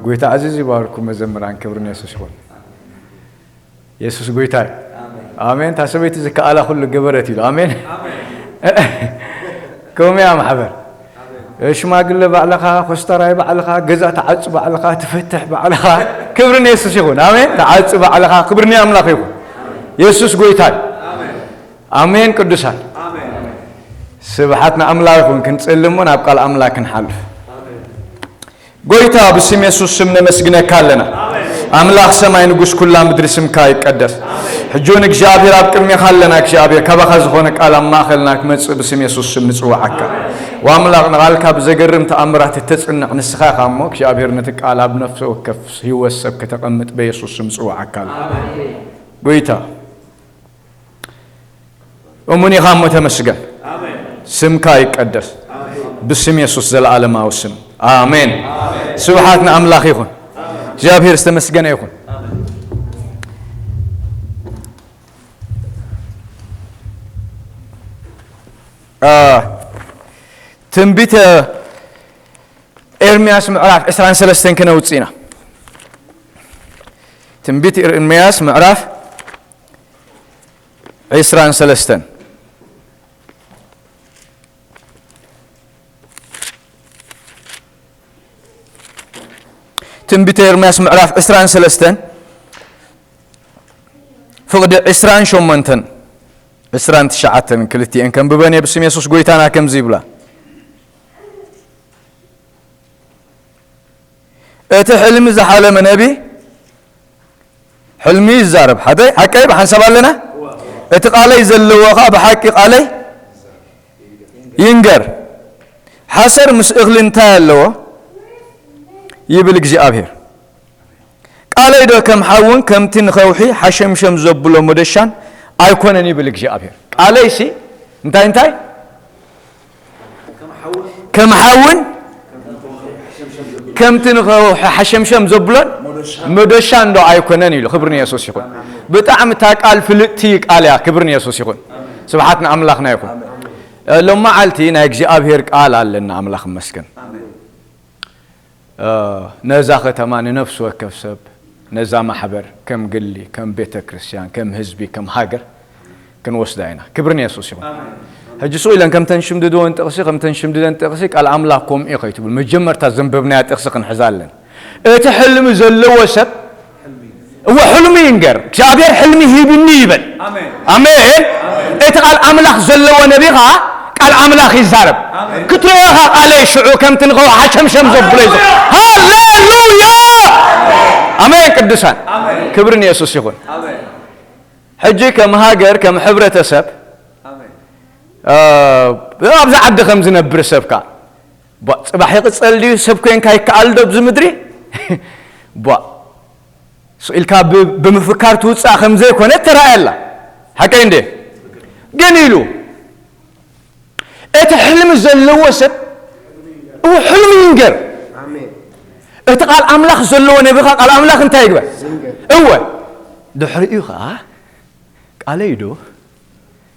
ጎይታ ኣዝዩ ይባርኩም መዘምራን፣ ክብሪ ንየሱስ ይኹን። የሱስ ጎይታ እዩ። ኣሜን። ኣሜን። እታ ሰበይቲ ዝከኣላ ኩሉ ገበረት ኢሉ። ኣሜን። ኣሜን። ከምኡ እያ ማሕበር። ሽማግለ ባዕልኻ፣ ኮስታራይ ባዕልኻ፣ ገዛ ትዓጹ ባዕልኻ፣ ትፈትሕ ባዕልኻ። ክብሪ ንየሱስ ይኹን። ኣሜን። ትዓጹ ባዕልኻ። ክብሪ ንኣምላኽ ይኹን። የሱስ ጎይታ እዩ። ኣሜን። ኣሜን ቅዱሳን። ኣሜን። ስብሓት ንኣምላኽ ይኹን። ክንጽሊ እሞ ናብ ቃል ኣምላኽ ክንሓልፍ። ጎይታ ብስም የሱስ ስም ነመስግነካ ኣለና። ኣምላኽ ሰማይ ንጉስ ኩላ ምድሪ ስምካ ይቀደስ። ሕጂ እውን እግዚኣብሔር ኣብ ቅድሜኻ ኣለና። እግዚኣብሔር ካባኻ ዝኾነ ቃል ኣብ ማእኸልና ክመጽእ ብስም የሱስ ስም ንጽውዓካ። ወኣምላኽ ንቓልካ ብዘገርም ተኣምራት እተጽንዕ ንስኻ ኢኻ እሞ እግዚኣብሔር ነቲ ቃል ኣብ ነፍሲ ወከፍ ህይወት ሰብ ከተቐምጥ በየሱስ ስም ጽውዓካ ኣለና። ጎይታ እሙን ኢኻ እሞ ተመስገን። ኣሜን። ስምካ ይቀደስ። ኣሜን። ብስም የሱስ ዘለዓለማዊ ስም። ኣሜን። ኣሜን። ስብሓት ንኣምላኽ ይኹን። ኣሜን። እግዚኣብሔር ዝተመስገነ ይኹን። ኣሜን። አ፣ ትንቢተ ኤርምያስ ምዕራፍ ዕስራን ሰለስተን ክነውጽእ ኢና። ትንቢት ኤርምያስ ምዕራፍ ዕስራን ሰለስተን። ትንቢተ ኤርምያስ ምዕራፍ ዕስራን ሰለስተን ፍቕዲ ዕስራን ሸሞንተን ዕስራን ትሽዓተን ክልቲኤን ከንብበን እየ። ብስም የሱስ ጎይታና ከምዚ ይብላ። እቲ ሕልሚ ዝሓለመ ነቢ ሕልሚ ይዛረብ። ሓደይ ሓቀይ ብሓንሳብ ኣለና። እቲ ቃለይ ዘለዎ ኸዓ ብሓቂ ቃለይ ይንገር። ሓሰር ምስ እኽሊ እንታይ ኣለዎ? ይብል እግዚኣብሔር። ቃለይ ዶ ከም ሓውን ከምቲ ንኸውሒ ሓሸምሸም ዘብሎ መዶሻን ኣይኮነን? ይብል እግዚኣብሔር። ቃለይሲ እንታይ እንታይ? ከም ሓውን ከምቲ ንኸውሒ ሓሸምሸም ዘብሎን መዶሻን ዶ ኣይኮነን? ኢሉ። ክብሪ ንየሱስ ይኹን። ብጣዕሚ እታ ቃል ፍልጥቲ ቃል እያ። ክብሪ ንየሱስ ይኹን። ስብሓት ንኣምላኽና ይኹን። ሎማዓልቲ ናይ እግዚኣብሔር ቃል ኣለና። ኣምላኽ ይመስገን። ነዛ ከተማ ንነፍሲ ወከፍ ሰብ፣ ነዛ ማሕበር፣ ከም ግሊ፣ ከም ቤተ ክርስቲያን፣ ከም ህዝቢ፣ ከም ሃገር ክንወስዳ ኢና። ክብሪ ንየሱስ ይኹን። ሕጂ ሱቕ ኢለን ከምተን ሽምድድወን ጥቕሲ፣ ከምተን ሽምድደን ጥቕሲ፣ ቃል ኣምላኽ ከምኡ እዩ ከይትብል፣ መጀመርታ ዘንበብናያ ጥቕሲ ክንሕዛ ኣለን። እቲ ሕልሚ ዘለዎ ሰብ እወ፣ ሕልሚ ይንገር። እግዚኣብሔር ሕልሚ ሂብኒ ይበል። ኣሜን። ኣሜን። ኣሜን። እቲ ቃል ኣምላኽ ዘለዎ ነቢ ኸዓ ቃል ኣምላኽ ይዛረብ። ኣሜን። ክትሪኦ ኢኻ ቃለይ ሽዑ ከምቲ ንኸውሒ ሓሸምሸም ዘብሎ እዩ። ሃሌሉያ! ኣሜን ቅዱሳን። ኣሜን። ክብሪ ንየሱስ ይኹን። ኣሜን። ሕጂ ከም ሃገር፣ ከም ሕብረተሰብ፣ ኣሜን። እ፣ ኣብዚ ዓዲ ከም ዝነብር ሰብ ከኣ፣ ቧ፣ ጽባሕ ይቕጸል ድዩ? ሰብ ኮይንካ ይከኣል ዶ ኣብዚ ምድሪ? ቧ፣ ስቕ ኢልካ ብ-፣ ብምፍካር ትውጻእ ከም ዘይኮነት ተራእያ ኣላ። ሓቀይ እንዴ? ግን ኢሉ፣ እቲ ሕልሚ ዘለዎ ሰብ፣ እወ፣ ሕልሚ ይንገር። ኣሜን። እቲ ቃል ኣምላኽ ዘለዎ ነቢኻ ቃል ኣምላኽ እንታይ ይግበር? ዝንገር። እወ፣ ድሕሪኡ ኸዓ፣ ቃለይ ዶ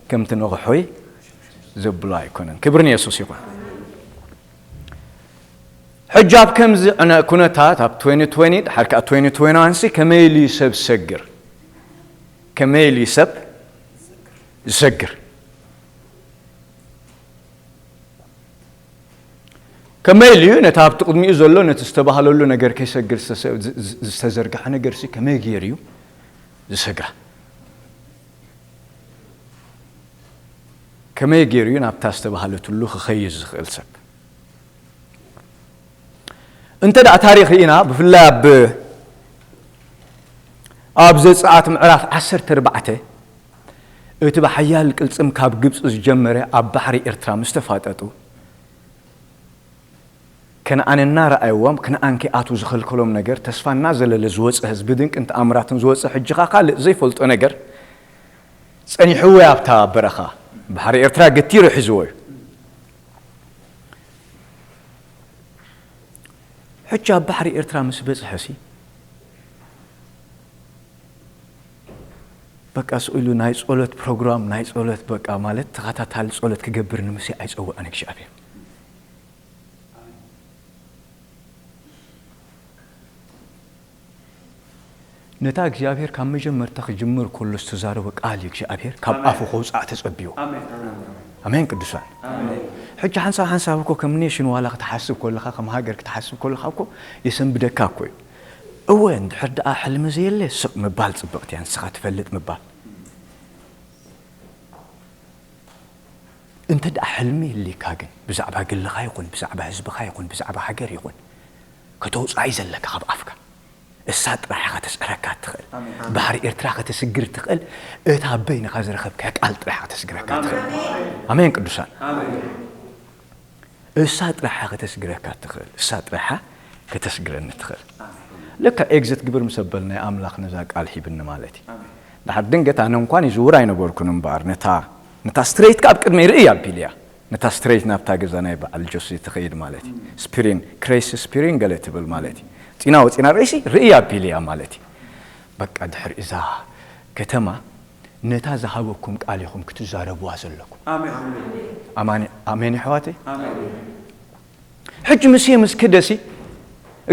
ከምቲ ነቑሖይ ዘብሎ ኣይኮነን። ክብሪ ንየሱስ ይኹን። ሕጂ ኣብ ከምዚ ዕነ-፣ ኩነታት፣ ኣብ ትዌንቲ ትዌንቲ፣ ድሓር ከኣ ትዌንቲ ትዌንቲ ዋን ሲ፣ ከመይ ኢሉ እዩ ሰብ ዝሰግር? ከመይ ኢሉ እዩ ሰብ ዝሰግር? ከመይ ኢሉ እዩ ነቲ ኣብቲ ቅድሚኡ ዘሎ፣ ነቲ ዝተባህለሉ ነገር ከይሰግር ዝተሰ-፣ ዝ-፣ ዝ-፣ ዝተዘርግሐ ነገር ሲ ከመይ ገይሩ እዩ ዝሰግራ? ከመይ ገይሩ እዩ ናብታ ዝተባህለትሉ ክኸይድ ዝኽእል ሰብ? እንተ ደኣ ታሪኽ ርኢና፣ ብፍላይ ኣብ፣ ኣብ ዘጸኣት ምዕራፍ ዓሰርተ ኣርባዕተ፣ እቲ ብሓያል ቅልጽም ካብ ግብጺ ዝጀመረ ኣብ ባሕሪ ኤርትራ ምስ ተፋጠጡ፣ ከነኣን እናረኣይዎም፣ ከነኣን ከይኣትዉ ዝኸልከሎም ነገር፣ ተስፋ እናዘለለ ዝወጸ ህዝቢ፣ ድንቅን ተኣምራትን ዝወጸ፣ ሕጂ ኸኣ ካልእ ዘይፈልጦ ነገር ጸኒሕዎ ኣብታ በረኻ። ባሕሪ ኤርትራ ገቲሩ ሒዝዎ እዩ። ሕጂ ኣብ ባሕሪ ኤርትራ ምስ በጽሐሲ፣ በቃ ስቕ ኢሉ ናይ ጸሎት ፕሮግራም፣ ናይ ጸሎት በቃ ማለት ተኸታታሊ ጸሎት ክገብር ንምሲ ኣይጸውዐን እግዚኣብሔር። ነታ እግዚኣብሔር ካብ መጀመርታ ክጅምር ከሎ ዝተዛረቦ ቃል እዩ እግዚኣብሔር ካብ ኣፉ ከውፅኣ ተጸብይዎ። ኣሜን ቅዱሳን። ሕጂ ሓንሳብ ሓንሳብ እኮ ከም ኔሽን ዋላ ክትሓስብ ከለኻ፣ ከም ሃገር ክትሓስብ ከለኻ እኮ የሰንብደካ እኮ እዩ። እወ እንድሕር ደኣ ሕልሚ ዘየለ ስቕ ምባል ጽብቕቲ እያ፣ ንስኻ ትፈልጥ ምባል። እንተ ደኣ ሕልሚ የልካ ግን ብዛዕባ ግልኻ ይኹን ብዛዕባ ህዝብኻ ይኹን ብዛዕባ ሃገር ይኹን ከተውፅኣ እዩ ዘለካ ካብ ኣፍካ። እሳ ጥራሕ ኢኻ ከተስዕረካ ትኽእል። ኣሜን። ባሕሪ ኤርትራ ከተስግር ትኽእል። እታ በይንኻ ዝረኸብካያ ቃል ጥራሕ ኢኻ ከተስግረካ ኣሜን። ትኽእል። ኣሜን ቅዱሳን። ኣሜን። እሳ ጥራሕ ኢኻ ከተስግረካ ትኽእል። እሳ ጥራሕ ኢኻ ከተስግረኒ ትኽእል። ኣሜን። ልክዕ ኤግዚት ግብር ምስ ኣበልናዮ ኣምላኽ ነዛ ቃል ሂብኒ ማለት እዩ። ኣሜን። ድሓር ድንገት ኣነ እንኳን ይዝውር ኣይነበርኩን እምበኣር ነታ ነታ ስትሬት ካብ ቅድመይ ርእይ ኣቢልያ። ነታ ስትሬት ናብታ ገዛ ናይ በዓል ጆሲ ትኸይድ ማለት እዩ። ስፒሪን፣ ክሬስ ስፒሪን ገለ ትብል ማለት እዩ። ፂና ወፂና ርእሲ ርእይ ኣቢልያ ማለት እዩ። በቃ ድሕሪ እዛ ከተማ ነታ ዝሃበኩም ቃል ኢኹም ክትዛረብዋ ዘለኩም። ኣሜን። ኣማኒ-፣ ኣሜን ኣሕዋተይ። ኣሜን። ሕጂ ምስ ምስ ክደሲ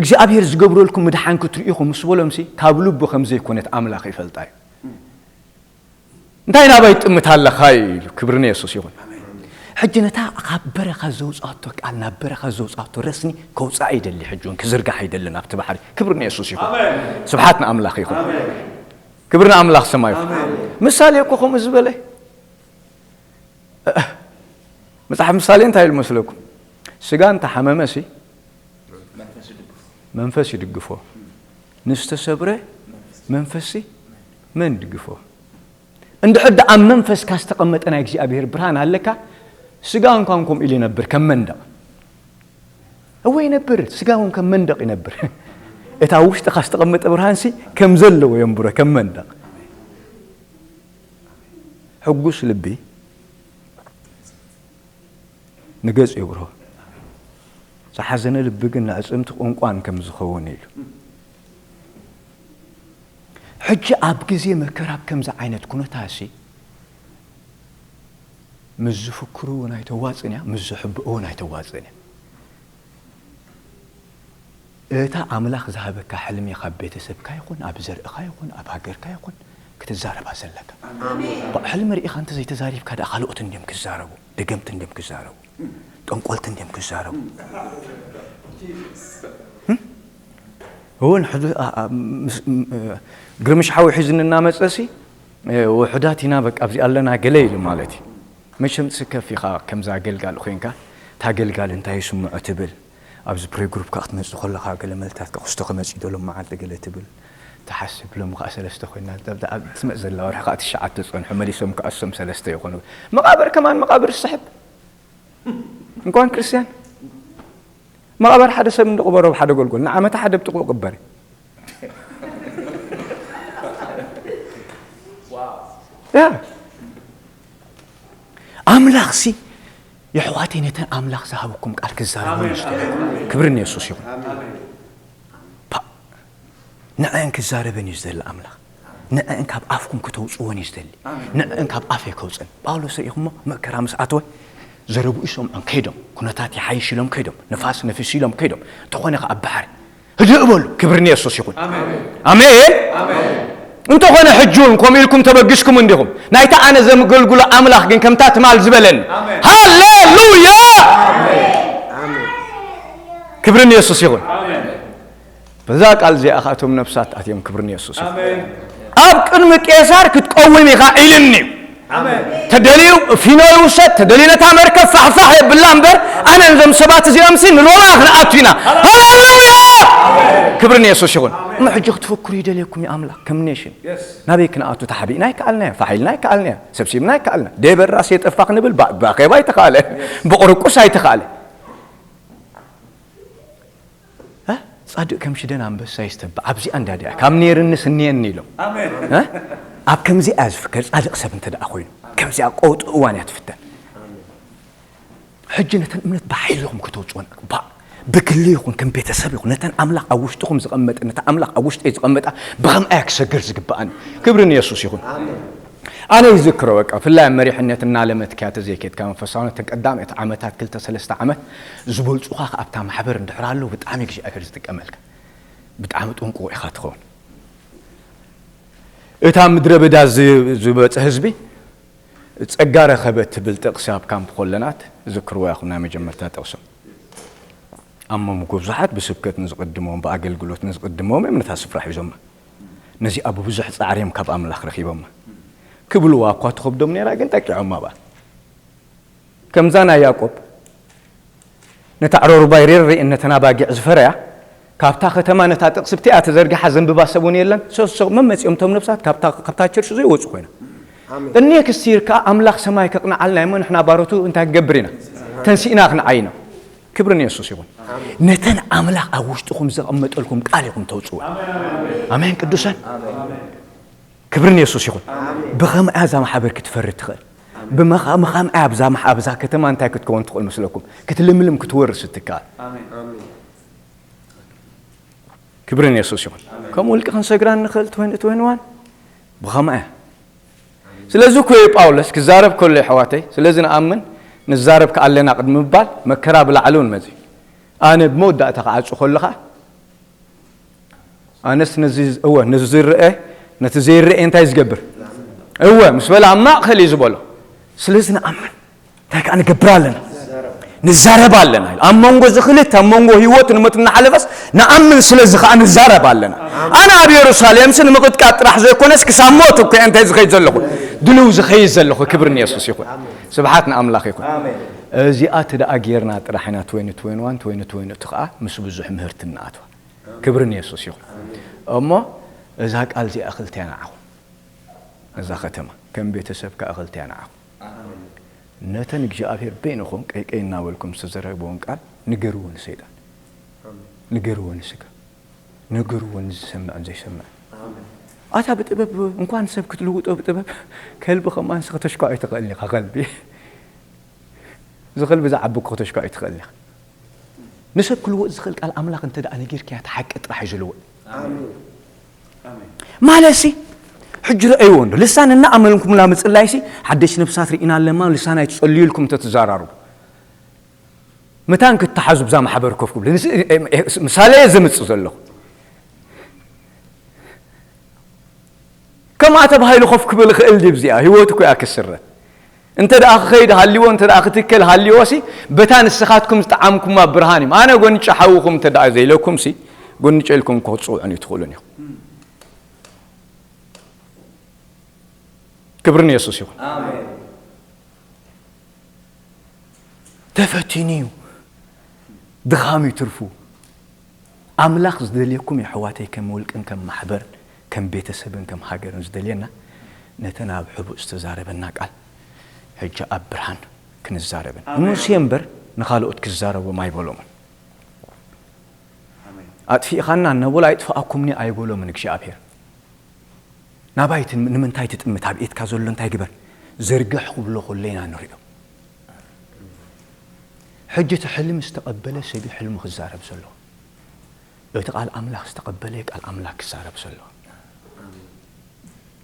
እግዚኣብሔር ዝገብረልኩም ምድሓን ክትርእዩ ኢኹም ምስ በሎምሲ ካብ ልቡ ከም ዘይኮነት ኣምላኽ ይፈልጣ እዩ። እንታይ ናባይ ትጥምት ኣለኻ ኢሉ። ክብሪ ንየሱስ ይኹን። ሕጂ ነታ ካብ በረኻ ዘውፅኣቶ ቃል ናብ በረኻ ዘውፅኣቶ ረስኒ ከውፅኣ ይደሊ። ሕጂ እውን ክዝርጋሕ ይደሊ ናብቲ ባሕሪ። ክብሪ ንየሱስ ይኹን። ኣሜን። ስብሓት ንኣምላኽ ይኹን። ኣሜን። ክብሪ ንኣምላኽ ሰማይ ይኹን። ኣሜን። ምሳሌ እኮ ከምኡ ዝበለ መጽሓፍ ምሳሌ እንታይ ኢሉ መስለኩም? ስጋ እንተሓመመሲ መንፈስ ይድግፎ፣ ንዝተሰብረ መንፈስሲ መን ይድግፎ? እንድሕር ደኣ ኣብ መንፈስካ ዝተቐመጠ ናይ እግዚኣብሔር ብርሃን ኣለካ፣ ስጋ እንኳን ከምኡ ኢሉ ይነብር ከም መንደቕ። እወ ይነብር፣ ስጋ እውን ከም መንደቕ ይነብር። እታ ኣብ ውሽጥኻ ዝተቐመጠ ብርሃንሲ ከም ዘለዎ የንብሮ ከም መንደቕ። ሕጉስ ልቢ ንገጽ የብርሆ፣ ዝሓዘነ ልቢ ግን ንዕጽምቲ ቁንቋን ከም ዝኸውን ኢሉ። ሕጂ ኣብ ግዜ መከራ ኣብ ከምዚ ዓይነት ኩነታሲ ምስ ዝፍክሩ እውን ኣይተዋጽን እያ፣ ምስ ዝሕብኡ እውን ኣይተዋጽን እያ። እታ ኣምላኽ ዝሃበካ ሕልሚ ካብ ቤተሰብካ ይኹን፣ ኣብ ዘርእኻ ይኹን፣ ኣብ ሃገርካ ይኹን፣ ክትዛረባ ዘለካ። ኣሜን። ባ-፣ ሕልሚ ርኢኻ እንተ ዘይተዛሪብካ ደኣ ካልኦት እንድዮም ክዛረቡ፣ ደገምቲ እንድዮም ክዛረቡ፣ ጠንቆልቲ እንድዮም ክዛረቡ። እም? እውን ሕዱ-፣ ኣ-፣ ኣ-፣ ምስ-፣ ም-፣ እ፣ ግርምሽ ሓዊ ሒዝኒ እናመጸሲ፣ እ፣ ውሑዳት ኢና በቃ ኣብዚ ኣለና ገለ ኢሉ ማለት እዩ። መቸም ትስከፍ ኢኻ ከምዛ ኣገልጋሊ ኮይንካ፣ እታ ኣገልጋሊ እንታይ ይስምዖ ትብል። ኣብዚ ፕሬ ግሩፕ ከኣ ክትመጽእ ከለኻ ገለ መልታት ከኣ ክስቶ ክመጽእ ዶ ሎም መዓልቲ ገለ ትብል። ትሓስብ ሎም ከኣ ሰለስተ ኮይና፣ ኣብ ትመጽእ ዘላ ወርሒ ከኣ ትሽዓተ ጸንሑ፣ መሊሶም ከኣ እሶም ሰለስተ ይኾኑ። መቓብር ከማን መቓብር ይስሕብ። እንኳን ክርስትያን። መቓብር ሓደ ሰብ እንዶ ቅበሮ ኣብ ሓደ ጎልጎል፣ ንዓመታ ሓደ ብጥቕኡ ቅበር። ያ። ኣምላኽሲ፣ የሕዋተይ፣ ነተን ኣምላኽ ዝሃበኩም ቃል ክዛረቡ ኣሜን። ይስደዱ። ክብሪ ንየሱስ ይኹን። ኣሜን። ፓ-፣ ንዐን ክዛረበን እዩ ዝደሊ ኣምላኽ። ንዐን ካብ ኣፍኩም ከተውፅወን እዩ ዝደሊ። ኣሜን። ንዐን ካብ ኣፈይ ከውፅን። ጳውሎስ ርኢኹሞ፣ መከራ ምስ ኣተወ፣ ዘረብኡ ይሰምዖም ከይዶም፣ ኩነታት ይሓይሽ ኢሎም ከይዶም፣ ንፋስ ነፊሱ ኢሎም ከይዶም፣ እንተኾነ ከኣ ኣብ ባሕሪ ህድእ በሉ። ክብሪ ንየሱስ ይኹን። ኣሜን። ኣሜን። ኣሜን። እንተኾነ ሕጂ እውን ከምኡ ኢልኩም ተበጊስኩም እንዲኹም። ናይታ ኣነ ዘምገልግሎ ኣምላኽ ግን ከምታ ትማል ዝበለኒ። ኣሜን። ሃሌሉያ! ኣሜን። ክብሪ ንየሱስ ይኹን። ኣሜን። በዛ ቃል እዚኣ ከኣ እቶም ነፍሳት ኣትዮም። ክብሪ ንየሱስ ይኹን። ኣሜን። ኣብ ቅድሚ ቄሳር ክትቀውም ኢኻ ኢልኒ እዩ። ኣሜን። ተደልዩ ፊኖ ይውሰድ፣ ተደልዩ ነታ መርከብ ፋሕፋሕ የብላ እምበር፣ ኣነ ነዞም ሰባት እዚኦምሲ ንሮማ ክንኣቱ ኢና። ሃሌሉያ! ክብሪ ንየሱስ ይኹን። ኣሜን። እሞ ሕጂ ክትፍክሩ ይደልየኩም እዩ ኣምላኽ፣ ከም ኔሽን። የስ። ናበይ ክንኣቱ ተሓቢእና ኣይከኣልናዮ፣ ፋሕ ኢልና ኣይከኣልናዮ፣ ሰብሲብና ኣይከኣልና። ደበራስ የጠፋ ክንብል ባ-፣ ብኣኼባ ኣይተኻእለ፣ የስ። ብቑርቁስ ኣይተኻእለ። እ? ጻድቕ ከም ሽደን ኣንበሳ ይስተብዕ። ኣብዚኣ እንዳ ድያ፣ ካብ ነይርንስ እኒአኒ ኢሎም። ኣሜን። እ? ኣብ ከምዚኣ እያ ዝፍከር ጻድቕ ሰብ እንተ ደኣ ኮይኑ። ከምዚኣ ቀውጢ እዋን እያ ትፍተን። ሕጂ ነተን እምነት ብሓይልኹም ከተውጽኦን፣ ባ-፣ ብግሊ ይኹን ከም ቤተሰብ ይኹን፣ ነተን ኣምላኽ ኣብ ውሽጥኹም ዝቐመጠ፣ ነታ ኣምላኽ ኣብ ውሽጠይ ዝቐመጣ ብኸምኣ እያ ክሰግር ዝግብኣኒ። ክብሪ ንየሱስ ይኹን። ኣነ ይዝክሮ በቃ፣ ብፍላይ ኣብ መሪሕነት እናለመድካያ ተዘይኬድካ መንፈሳውነት፣ እተን ቀዳመ እቲ ዓመታት፣ ክልተ ሰለስተ ዓመት ዝበልጹኻ ኣብታ ማሕበር እንድሕር ኣለዉ፣ ብጣዕሚ እግዚኣብሔር ዝጥቀመልካ። ብጣዕሚ ጥንቁቕ ኢኻ ትኸውን። እታ ምድረ በዳ ዝ-፣ ዝበጽ ህዝቢ ጸጋ ረኸበ ትብል ጥቕሲ ኣብ ካምፕ ኮለናት ዝክርዋ ኢኹም። ናይ መጀመርታ ጥቕሶም። ኣሞም ብዙሓት ብስብከት ንዝቕድሞም፣ ብኣገልግሎት ንዝቕድሞም እዮም ነታ ስፍራ ሒዞማ። ነዚኣ ብብዙሕ ጻዕሪ እዮም ካብ ኣምላኽ ረኺቦማ። ክብልዋ እኳ ትኸብዶም ነይራ፣ ግን ጠቂዖማ ብኣ። ከምዛ ናይ ያዕቆብ፣ ነታ ዕረርባይ ሬርሬ ነተን ኣባጊዕ ዝፈረያ፣ ካብታ ከተማ ነታ ጥቕሲ ብቲኣ ተዘርጊሓ ዘንብባ ሰብ እውን የለን። ሶ-፣ ሶ-፣ መመጺኦም እቶም ነብሳት ካብታ፣ ካብታ ቸርች ዘይወጹ ኮይና። ኣሜን። እኔ ክስቲር ከኣ ኣምላኽ ሰማይ ከቕንዓልና እሞ ንሕና ባሮቱ እንታይ ክገብር ኢና? ተንሲእና ክንዓይና። ክብሪ ንየሱስ ይኹን። ኣሜን። ነተን ኣምላኽ ኣብ ውሽጥኹም ዘቐመጠልኩም ቃል ኢኹም ተውጽኡ። ኣሜን። ኣሜን ቅዱሳን። ኣሜን። ክብሪ ንየሱስ ይኹን። ኣሜን። ብኸምኣ እዛ ማሕበር ክትፈሪ ትኽእል። ኣሜን። ብመኻ-፣ ብኸምኣ ኣብዛ ማሕ-፣ ኣብዛ ከተማ እንታይ ክትከውን ትኽእል መስለኩም? ክትልምልም ክትወርስ እትከኣል። ኣሜን። ኣሜን። ክብሪ ንየሱስ ይኹን። ኣሜን። ከም ውልቂ ክንሰግራ ንኽእል ትወይን፣ ትወይን ዋን ብኸምኣ እያ። ስለዚ እኮ እዩ ጳውሎስ ክዛረብ ከሎ፣ የሕዋተይ፣ ስለዚ ንኣምን ንዛረብ ከኣለና ቅድሚ ምባል መከራ ብላዕሊ እውን መጺኡ። ኣነ ብመወዳእታ ክዓጹ ከሎ ኸኣ፣ ኣነስ ነዚ፣ እወ፣ ነዚ ዝረአ፣ ነቲ ዘይረአ እንታይ ዝገብር? እወ፣ ምስ በለ ኣብ ማእከል እዩ ዝበሎ። ስለዚ ንኣምን እንታይ ከኣ ንገብር ኣለና? ንዛረብ ኣለና። ኣብ መንጎ እዚ ክልተ፣ ኣብ መንጎ ህይወትን ሞትን እናሓለፈስ ንኣምን፣ ስለዚ ከኣ ንዛረብ ኣለና። ኣነ ኣብ የሩሳሌምሲ ንምቕጥቃጥ ጥራሕ ዘይኮነስ ክሳብ ሞት እኮ እየ እንታይ ዝኸይድ ዘለኹ? ድልው ዝኸይድ ዘለኹ። ክብሪ ንየሱስ ይኹን። ስብሓት ንኣምላኽ ይኹን። ኣሜን። እዚኣ እቲ ደኣ ጌርና ጥራሕ ኢና ትወይኒ ትወይኒ ዋን፣ ትወይኒ ትወይኒ ቱ ከኣ ምስ ብዙሕ ምህርቲ እናኣትዋ። ክብሪ ንየሱስ ይኹን። ኣሜን። እሞ እዛ ቃል እዚኣ ክልተ እያ ንዓኹም። እዛ ከተማ ከም ቤተሰብ ከኣ ክልተ እያ ንዓኹም። ኣሜን። ነተን እግዚኣብሔር በይንኹም ቀይ ቀይ እናበልኩም ዝተዘረግበውን ቃል ንገርዎ ንሰይጣን። ኣሜን። ንገርዎ ንስጋ። ንገርዎ ንዝሰምዕን ዘይሰምዕን። ኣሜን። ኣታ ብጥበብ እንኳን ሰብ ክትልውጦ ብጥበብ ከልቢ ከማን ንስኻ ከተሽኳዕ ኣይትኽእልን ኢኻ። ከልቢ፣ እዚ ከልቢ ዝዓቢ እኮ ከተሽኳዕ ኣይትኽእልን ኢኻ። ንሰብ ክልውጥ ዝኽእል ቃል ኣምላኽ እንተ ደኣ ነጊርካያ፣ እቲ ሓቂ ጥራሕ እዩ ዝልወጥ። ኣሜን። ኣሜን። ማለትሲ፣ ሕጂ ረኣይዎ እንዶ፣ ልሳን እናኣመንኩምላ ምጽላይሲ፣ ሓደሽ ነፍሳት ርኢና ኣለማ፣ ልሳን ኣይትጸልዩ ኢልኩም እንተትዛራርቡ። መታን ክትሓዙ ብዛ ማሕበር ኮፍ ክብሉ። ንስ-፣ ምሳሌ እየ ዘምጽእ ዘለኹ። ከምኣ ተባሂሉ ኮፍ ክብል ይኽእል ድዩ? እዚኣ ህይወት እኮ እያ ክስረት። እንተ ደኣ ክኸይድ ሃልዎ፣ እንተ ደኣ ክትከል ሃልዎሲ፣ በታ ንስኻትኩም ዝጠዓምኩማ ብርሃን እዩ። ኣነ ጎንጪ ሓውኹም እንተ ደኣ ዘይለኩምሲ፣ ጎንጪ ኢልኩም ክትጽውዑኒ ትኽእሉን ኢኹም። ክብሪ ንየሱስ ይኹን። ኣሜን። ተፈቲኑ እዩ። ድኻም እዩ ትርፉ። ኣምላኽ ዝደልየኩም የሕዋተይ፣ ከም ውልቅን ከም ማሕበርን ከም ቤተሰብን ከም ሃገርን ዝደልየና፣ ነተን ኣብ ሕቡእ ዝተዛረበና ቃል ሕጂ ኣብ ብርሃን ክንዛረብን። ኣሜን። ንሙሴ እምበር ንኻልኦት ክዛረቦም ኣይበሎምን። ኣሜን። ኣጥፊእኻና እናበሉ ኣይጥፍኣኩምኒ ኣይበሎምን እግዚኣብሔር። ናባይ ትን-፣ ንምንታይ ትጥምት? ኣብ ኤትካ ዘሎ እንታይ ግበር? ዘርግሕ ክብሎ ከሎ ኢና ንሪኦ። ሕጂ እቲ ሕልሚ ዝተቐበለ ሰብ እዩ ሕልሙ ክዛረብ ዘለዎ። እቲ ቃል ኣምላኽ ዝተቐበለ እዩ ቃል ኣምላኽ ክዛረብ ዘለዎ።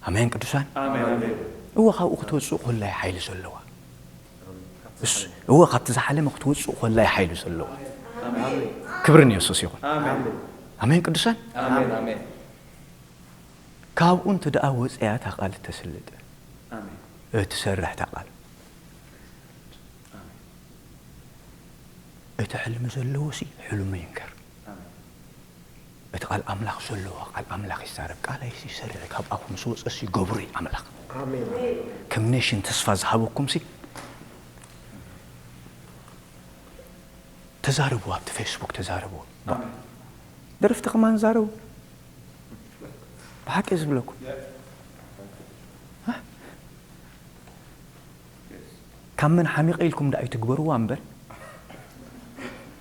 ኣሜን ቅዱሳን? ኣሜን፣ ኣሜን። እወ፣ ካብኡ ክትወፅኡ ከላይ ሓይሊ ዘለዋ። እሱ፣ እወ፣ ካብቲ ዝሓለመ ክትወፅኡ ከላይ ሓይሊ ዘለዋ። ኣሜን። ክብሪ ንየሱስ ይኹን። ኣሜን። ኣሜን ቅዱሳን? ኣሜን፣ ኣሜን። ካብኡ እንተ ደኣ ወፅያ እታ ቃል እተስልጥ፣ ኣሜን። እትሰርሕ እታ ቃል። ኣሜን። እቲ ሕልሚ ዘለዎሲ ሕልሙ ይንገር። ኣሜን። እቲ ቃል ኣምላኽ ዘለዋ ቃል ኣምላኽ ይዛረብ። ቃል ኣይሲ ይሰርሕ፣ ካብ ኣፉ ምስ ወፀሲ ይገብሩ እዩ ኣምላኽ። ኣሜን። ከም ኔሽን ተስፋ ዝሃበኩምሲ ተዛረቡ፣ ኣብቲ ፌስቡክ ተዛረቡ። ኣሜን። ደረፍቲ ከማን ዛረቡ። ብሓቂ ዝብለኩም። ያ። እ? ካብ መን ሓሚቐ ኢልኩም ደኣ ኣይትግበርዋ እምበር፣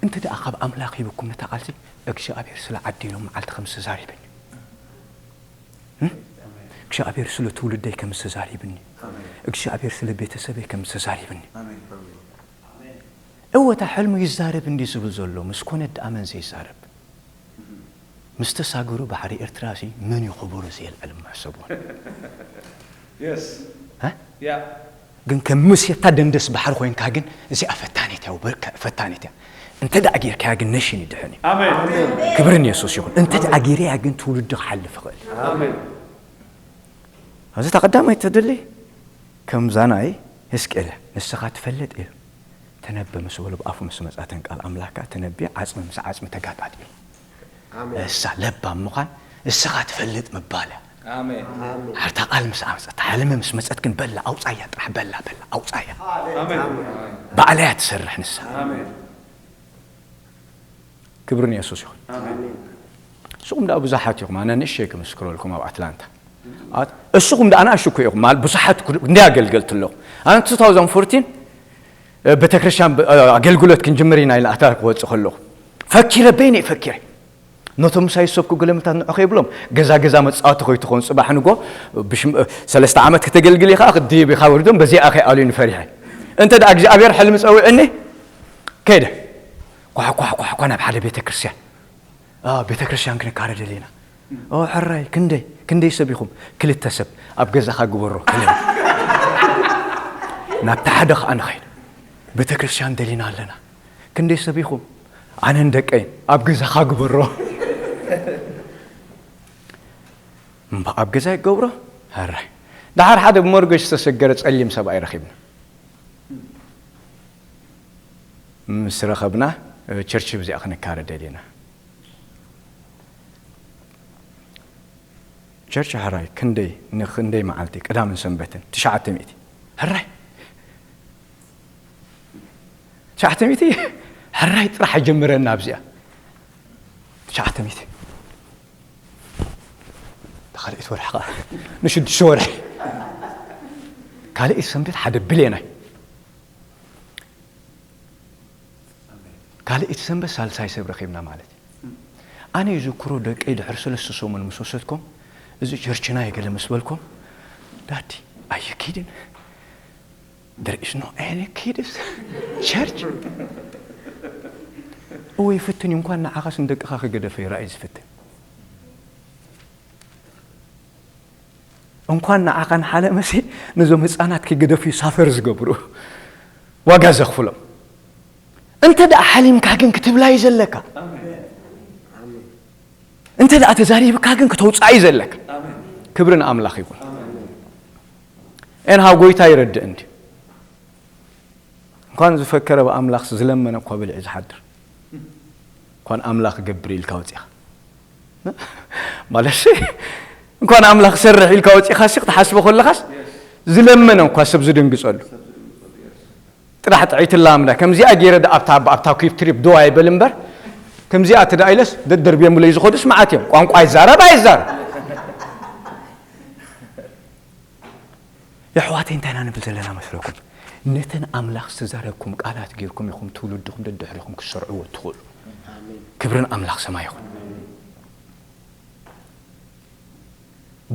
እንተ ደኣ ካብ ኣምላኽ ሂብኩም ነታ ቃልሲ፣ እግዚኣብሔር ስለ ዓዲ ኢሎም መዓልቲ ከም ዝተዛሪብኒ፣ እ? እግዚኣብሔር ስለ ትውልደይ ከም ዝተዛሪብኒ፣ ኣሜን። እግዚኣብሔር ስለ ቤተሰበይ ከም ዝተዛሪብኒ። ኣሜን። እወ፣ እታ ሕልሙ ይዛረብ እንዲ ዝብል ዘሎ፣ ምስ ኮነ ደኣ መን ዘይዛረብ? ምስ ተሳገሩ ባሕሪ ኤርትራ ሲ መን እዩ ከበሮ ዘየልዕል? ምሕሰብዎ። የስ። እ? ያ። ግን ከም ሙሴ እታ ደንደስ ባሕሪ ኮይንካ ግን እዚኣ ፈታኒት እያ፣ ወበርከ-፣ ፈታኒት እያ። እንተ ደኣ ጌርካያ ግን ነሽን ይድሕን እዩ። ኣሜን። ክብሪ ንየሱስ ይኹን። እንተ ደኣ ጌርያ ግን ትውልዲ ክሓልፍ ይኽእል። ኣሜን። እዚ እታ ቀዳማይ ተደሊ ከምዛ ናይ ህዝቅኤል እያ። ንስኻ ትፈልጥ ኢሉ ተነበ ምስ በሎ ብኣፉ ምስ መጻተን ቃል ኣምላካ ተነቢ ዓጽሚ ምስ ዓጽሚ ተጋጣጢሙ። እሳ ለባም ምዃን እስኻ ትፈልጥ ምባል እያ። ኣርታ ቃል ምስ ዓመፀት ሓለመ ምስ መፀት ግን በላ ኣውፃያ ጥራሕ በላ በላ ኣውፃያ። ባዕለያ ትሰርሕ ንሳ። ክብሪ ንየሱስ ይኹን። እስኹም ደኣ ብዙሓት ኢኹም፣ ኣነ ንእሸይ ክምስክረልኩም ኣብ ኣትላንታ። እስኹም ደኣ ንኣሽኩ ኢኹም፣ ብዙሓት እንደ ኣገልገልቲ ኣለኹ። ኣነ two thousand fourteen ቤተክርስትያን ኣገልግሎት ክንጅምር ኢና ኢለ ኣታ ክወፅእ ከለኹ ፈኪረ በይነ ፈኪረ ነቶም ምሳይ ዝሰብኩ ገለምታት ንዑ ከይብሎም ገዛ ገዛ መፃወቲ ኮይትኾን ፅባሕ ንጎ ሰለስተ ዓመት ክተገልግል ኢኻ ክድይብ ኢኻ ወሪዶም በዚኣ ከይኣልዩኒ ፈሪሐ። እንተ ደኣ እግዚኣብሔር ሕልሚ ፀዊዕኒ ከይደ ኳሕ ኳሕ ኳሕ ኳ ናብ ሓደ ቤተ ክርስቲያን። ቤተ ክርስቲያን ክንካረ ደሊና። ሕራይ ክንደይ ክንደይ ሰብ ኢኹም? ክልተ ሰብ። ኣብ ገዛኻ ግበሮ ክልል ናብቲ ሓደ ከዓ ንኸይድ። ቤተ ክርስቲያን ደሊና ኣለና። ክንደይ ሰብ ኢኹም? ኣነን ደቀይን ኣብ ገዛኻ ግበሮ። እምባ ኣብ ገዛ ይገብሮ። ሕራይ ደሓር ሓደ ብመርገሽ ዝተሰገረ ፀሊም ሰብኣይ ረኺብና። ምስ ረኸብና ቸርች ብዚኣ ክንካረ ደሊና። ቸርች ሕራይ ክንደይ ንክንደይ መዓልቲ ቅዳምን ሰንበትን ትሽዓተ ሚእቲ። ሕራይ ትሽዓተ ሚእቲ። ሕራይ ጥራሕ ጀምረና ኣብዚኣ ትሽዓተ ሚእቲ። ካልኣይቲ ወርሒ ከዓ ንሽዱሽተ ወርሒ ካልኣይቲ ሰንበት ሓደ ብሌናይ ካልኣይቲ ሰንበት ሳልሳይ ሰብ ረኺብና ማለት እዩ። ኣነ ይዝክሮ ደቀይ ድሕሪ ሰለስተ ሰሙን ምስ ወሰድኮም እዚ ቸርችና የገለ ምስ በልኮም ዳዲ ኣየኪድን there is no any kids church እወ ይፍትን እዩ እንኳን ንዓኻስ ንደቅኻ ክገደፈ ይረኣይ ዝፍትን እንኳን ንዓኻ ንሓለመሲ ነዞም ህፃናት ክግደፉ ሳፈር ዝገብሩ ዋጋ ዘኽፍሎም እንተ ደኣ ሓሊምካ ግን ክትብላ እዩ ዘለካ እንተ ደኣ ተዛሪብካ ግን ክተውፅኣ እዩ ዘለካ ክብሪ ንኣምላኽ ይኹን ኤንሃው ጎይታ ይረድእ እንዲ እንኳን ዝፈከረ ብኣምላኽ ዝለመነ እኳ ብልዒ ዝሓድር እንኳን ኣምላኽ ገብር ኢልካ ወፂኻ ማለት እንኳን ኣምላኽ ሰርሕ ኢልካ ወፂኻ ሲ ክትሓስቦ ከለኻስ ዝለመነ እንኳ ሰብ ዝድንግፀሉ ጥራሕ ጥዕይቲ ላምዳ ከምዚኣ ገይረ ኣብታ ኩፕ ትሪፕ ድዋ ይበል እምበር ከምዚኣ ትዳ ኢለስ ደደርብየምለይ ዝኸዱስ መዓት እዮም ቋንቋ ይዛረብ ኣይዛረብ የሕዋተይ እንታይ ኢና ንብል ዘለና መስለኩም ነተን ኣምላኽ ዝተዛረብኩም ቃላት ገይርኩም ኢኹም ትውልድኹም ደድሕሪኹም ክትሰርዕዎ ትኽእሉ ክብርን ኣምላኽ ሰማይ ይኹን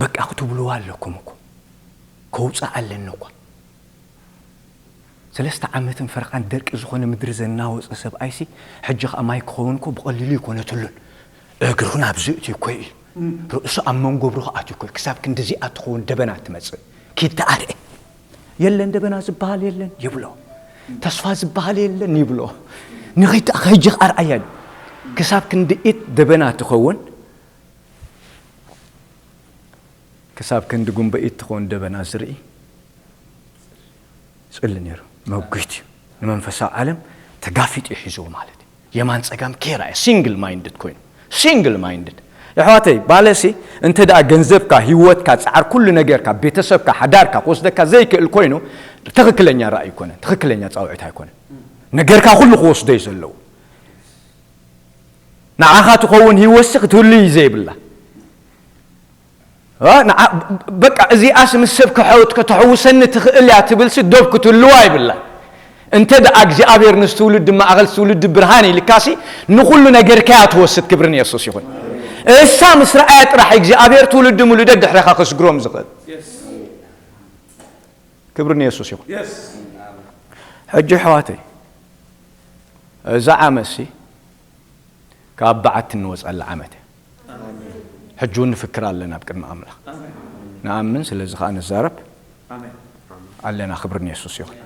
በቃ ክትብልዋ ኣለኩም እኮ ከውፃእ ኣለኒ እኳ ሰለስተ ዓመትን ፈረቓን ደርቂ ዝኾነ ምድሪ ዘናወፀ ሰብኣይሲ ሕጂ ከዓ ማይ ክኸውን እኮ ብቐሊሉ ይኮነትሉን እግርኹን ኣብዚ እትዩ እኮ ኢሉ ርእሱ ኣብ መንጎ ብርኹ ኣትዩ እኮ ክሳብ ክንድዚኣ ትኸውን ደበና ትመፅእ ኪድ ተኣርኤ የለን ደበና ዝበሃል የለን ይብሎ ተስፋ ዝበሃል የለን ይብሎ ንኸይትኣኸ ሕጂ ኣርኣያ ክሳብ ክንድኢት ደበና ትኸውን ክሳብ ክንዲ ጉንበኢት ትኸውን ደበና ዝርኢ ፅሊ ነይሩ መጉት እዩ ንመንፈሳዊ ዓለም ተጋፊጡ ይሒዝዎ ማለት እዩ የማን ፀጋም ኬራ እያ ሲንግል ማይንድድ ኮይኑ ሲንግል ማይንድድ የሕዋተይ ባለሲ እንተ ደኣ ገንዘብካ ህይወትካ ፃዓር ኩሉ ነገርካ ቤተሰብካ ሓዳርካ ክወስደካ ዘይክእል ኮይኑ ትኽክለኛ ራእይ ይኮነን ትኽክለኛ ፃውዒት ኣይኮነን ነገርካ ኩሉ ክወስዶ እዩ ዘለዎ ንዓኻ ትኸውን ህይወትሲ ክትህሉ እዩ ዘይብላ በቃ እዚኣስ ምስ ሰብ ክሐውት ከተሐውሰኒ ትኽእል እያ ትብልሲ ዶብ ክትህልዋ ይብላ እንተ ደኣ እግዚኣብሔር ንስትውልዲ ማእኸል ትውልዲ ብርሃን ኢልካሲ ንኹሉ ነገርካያ ትወስድ ክብሪ ንየሱስ ይኹን እሳ ምስ ረኣያ ጥራሕ እግዚኣብሔር ትውልዲ ምሉደ ድሕረኻ ክስግሮም ዝኽእል ክብሪ ንየሱስ ይኹን ሕጂ ሕዋተይ እዛ ዓመሲ ካብ በዓቲ እንወፀላ ዓመት እያ ሕጂ እውን ንፍክር ኣለና ኣብ ቅድሚ ኣምላኽ ንኣምን ስለዚ ከዓ ንዛረብ ኣለና ክብሪ ንየሱስ ይኹን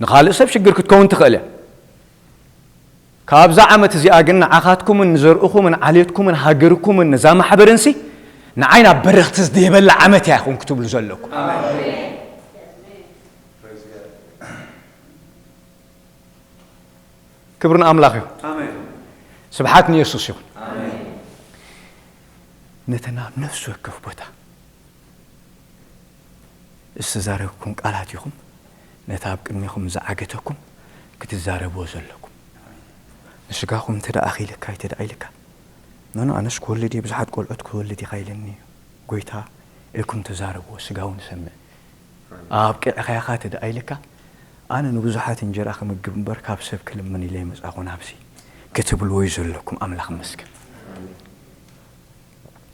ንኻልእ ሰብ ሽግር ክትከውን ትኽእል እያ ካብዛ ዓመት እዚኣ ግን ንዓኻትኩምን ንዘርእኹምን ዓሌትኩምን ሃገርኩምን ነዛ ማሕበርንሲ ንዓይ ናብ በረኽቲ ዝድህበላ ዓመት እያ ይኹን ክትብሉ ዘለኩም። ክብሪ ንኣምላኽ ይኹን። ኣሜን። ስብሓት ንየሱስ ይኹን። ኣሜን። ነተን ኣብ ነፍሲ ወከፍ ቦታ ዝተዛረብኩም ቃላት ኢኹም ነቲ ኣብ ቅድሜኹም ዝዓገተኩም ክትዛረብዎ ዘለኩም። ንስጋኹም እንተ ደኣ ኣኺልካ፣ ኣይተ ደኣ ኢልካ፣ ኖኖ፣ ኣነስ ክወልድ እየ፣ ብዙሓት ቆልዑት ክወልድ ኢኻ ኢለኒ እዩ ጎይታ ኢልኩም ተዛረብዎ። ስጋ እውን ይሰምዕ። ኣብቂዕኻ ኢኻ እንተ ደኣ ኢልካ፣ ኣነ ንብዙሓት እንጀራ ክምግብ እምበር ካብ ሰብ ክልምን ኢለ ኣይመጻኹን፣ ኣብዚ ክትብልዎ እዩ ዘለኩም። ኣምላኽ ይመስገን።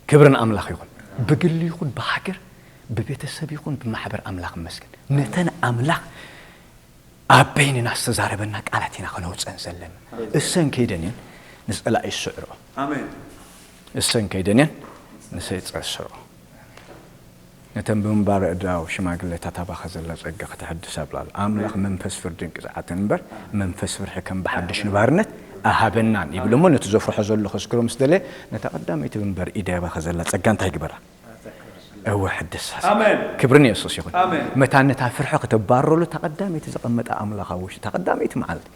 ክብሪ ንኣምላኽ ይኹን። ብግሊ ይኹን ብሃገር፣ ብቤተሰብ ይኹን ብማሕበር ኣምላኽ ይመስገን። ነተን ኣምላኽ ኣብ በይንና ዝተዛረበና ቃላት ኢና ከነውፀን ዘለና። እሰን ከይደን እየን ንጸላኢ ዝስዕርኦ። ኣሜን። እሰን ከይደን እየን ንሰይጣን ዝስዕርኦ። ነተን ብምንባር ኣእዳው ሽማግሌታት ኣባኻ ዘላ ጸጋ ከተሐድስ ኣብላል። ኣምላኽ መንፈስ ፍርድን ቅዝዓትን እምበር መንፈስ ፍርሒ ከም ብሓድሽ ንባርነት ኣሃበናን ይብል እሞ፣ ነቲ ዘፍርሖ ዘሎ ከስክሮ ምስ ደለየ፣ ነታ ቀዳመይቲ ብምንባር ኢደ ኣባኻ ዘላ ጸጋ እንታይ ይግበራ? እወ፣ ሕድሳ። ኣሜን። ክብሪ ንየሱስ ይኹን። ኣሜን። መታን ነታ ፍርሒ ከተባርረሉ እታ ቀዳመይቲ ዘቐመጣ ኣምላኽ ኣብ ውሽጢ እታ ቀዳመይቲ መዓልቲ።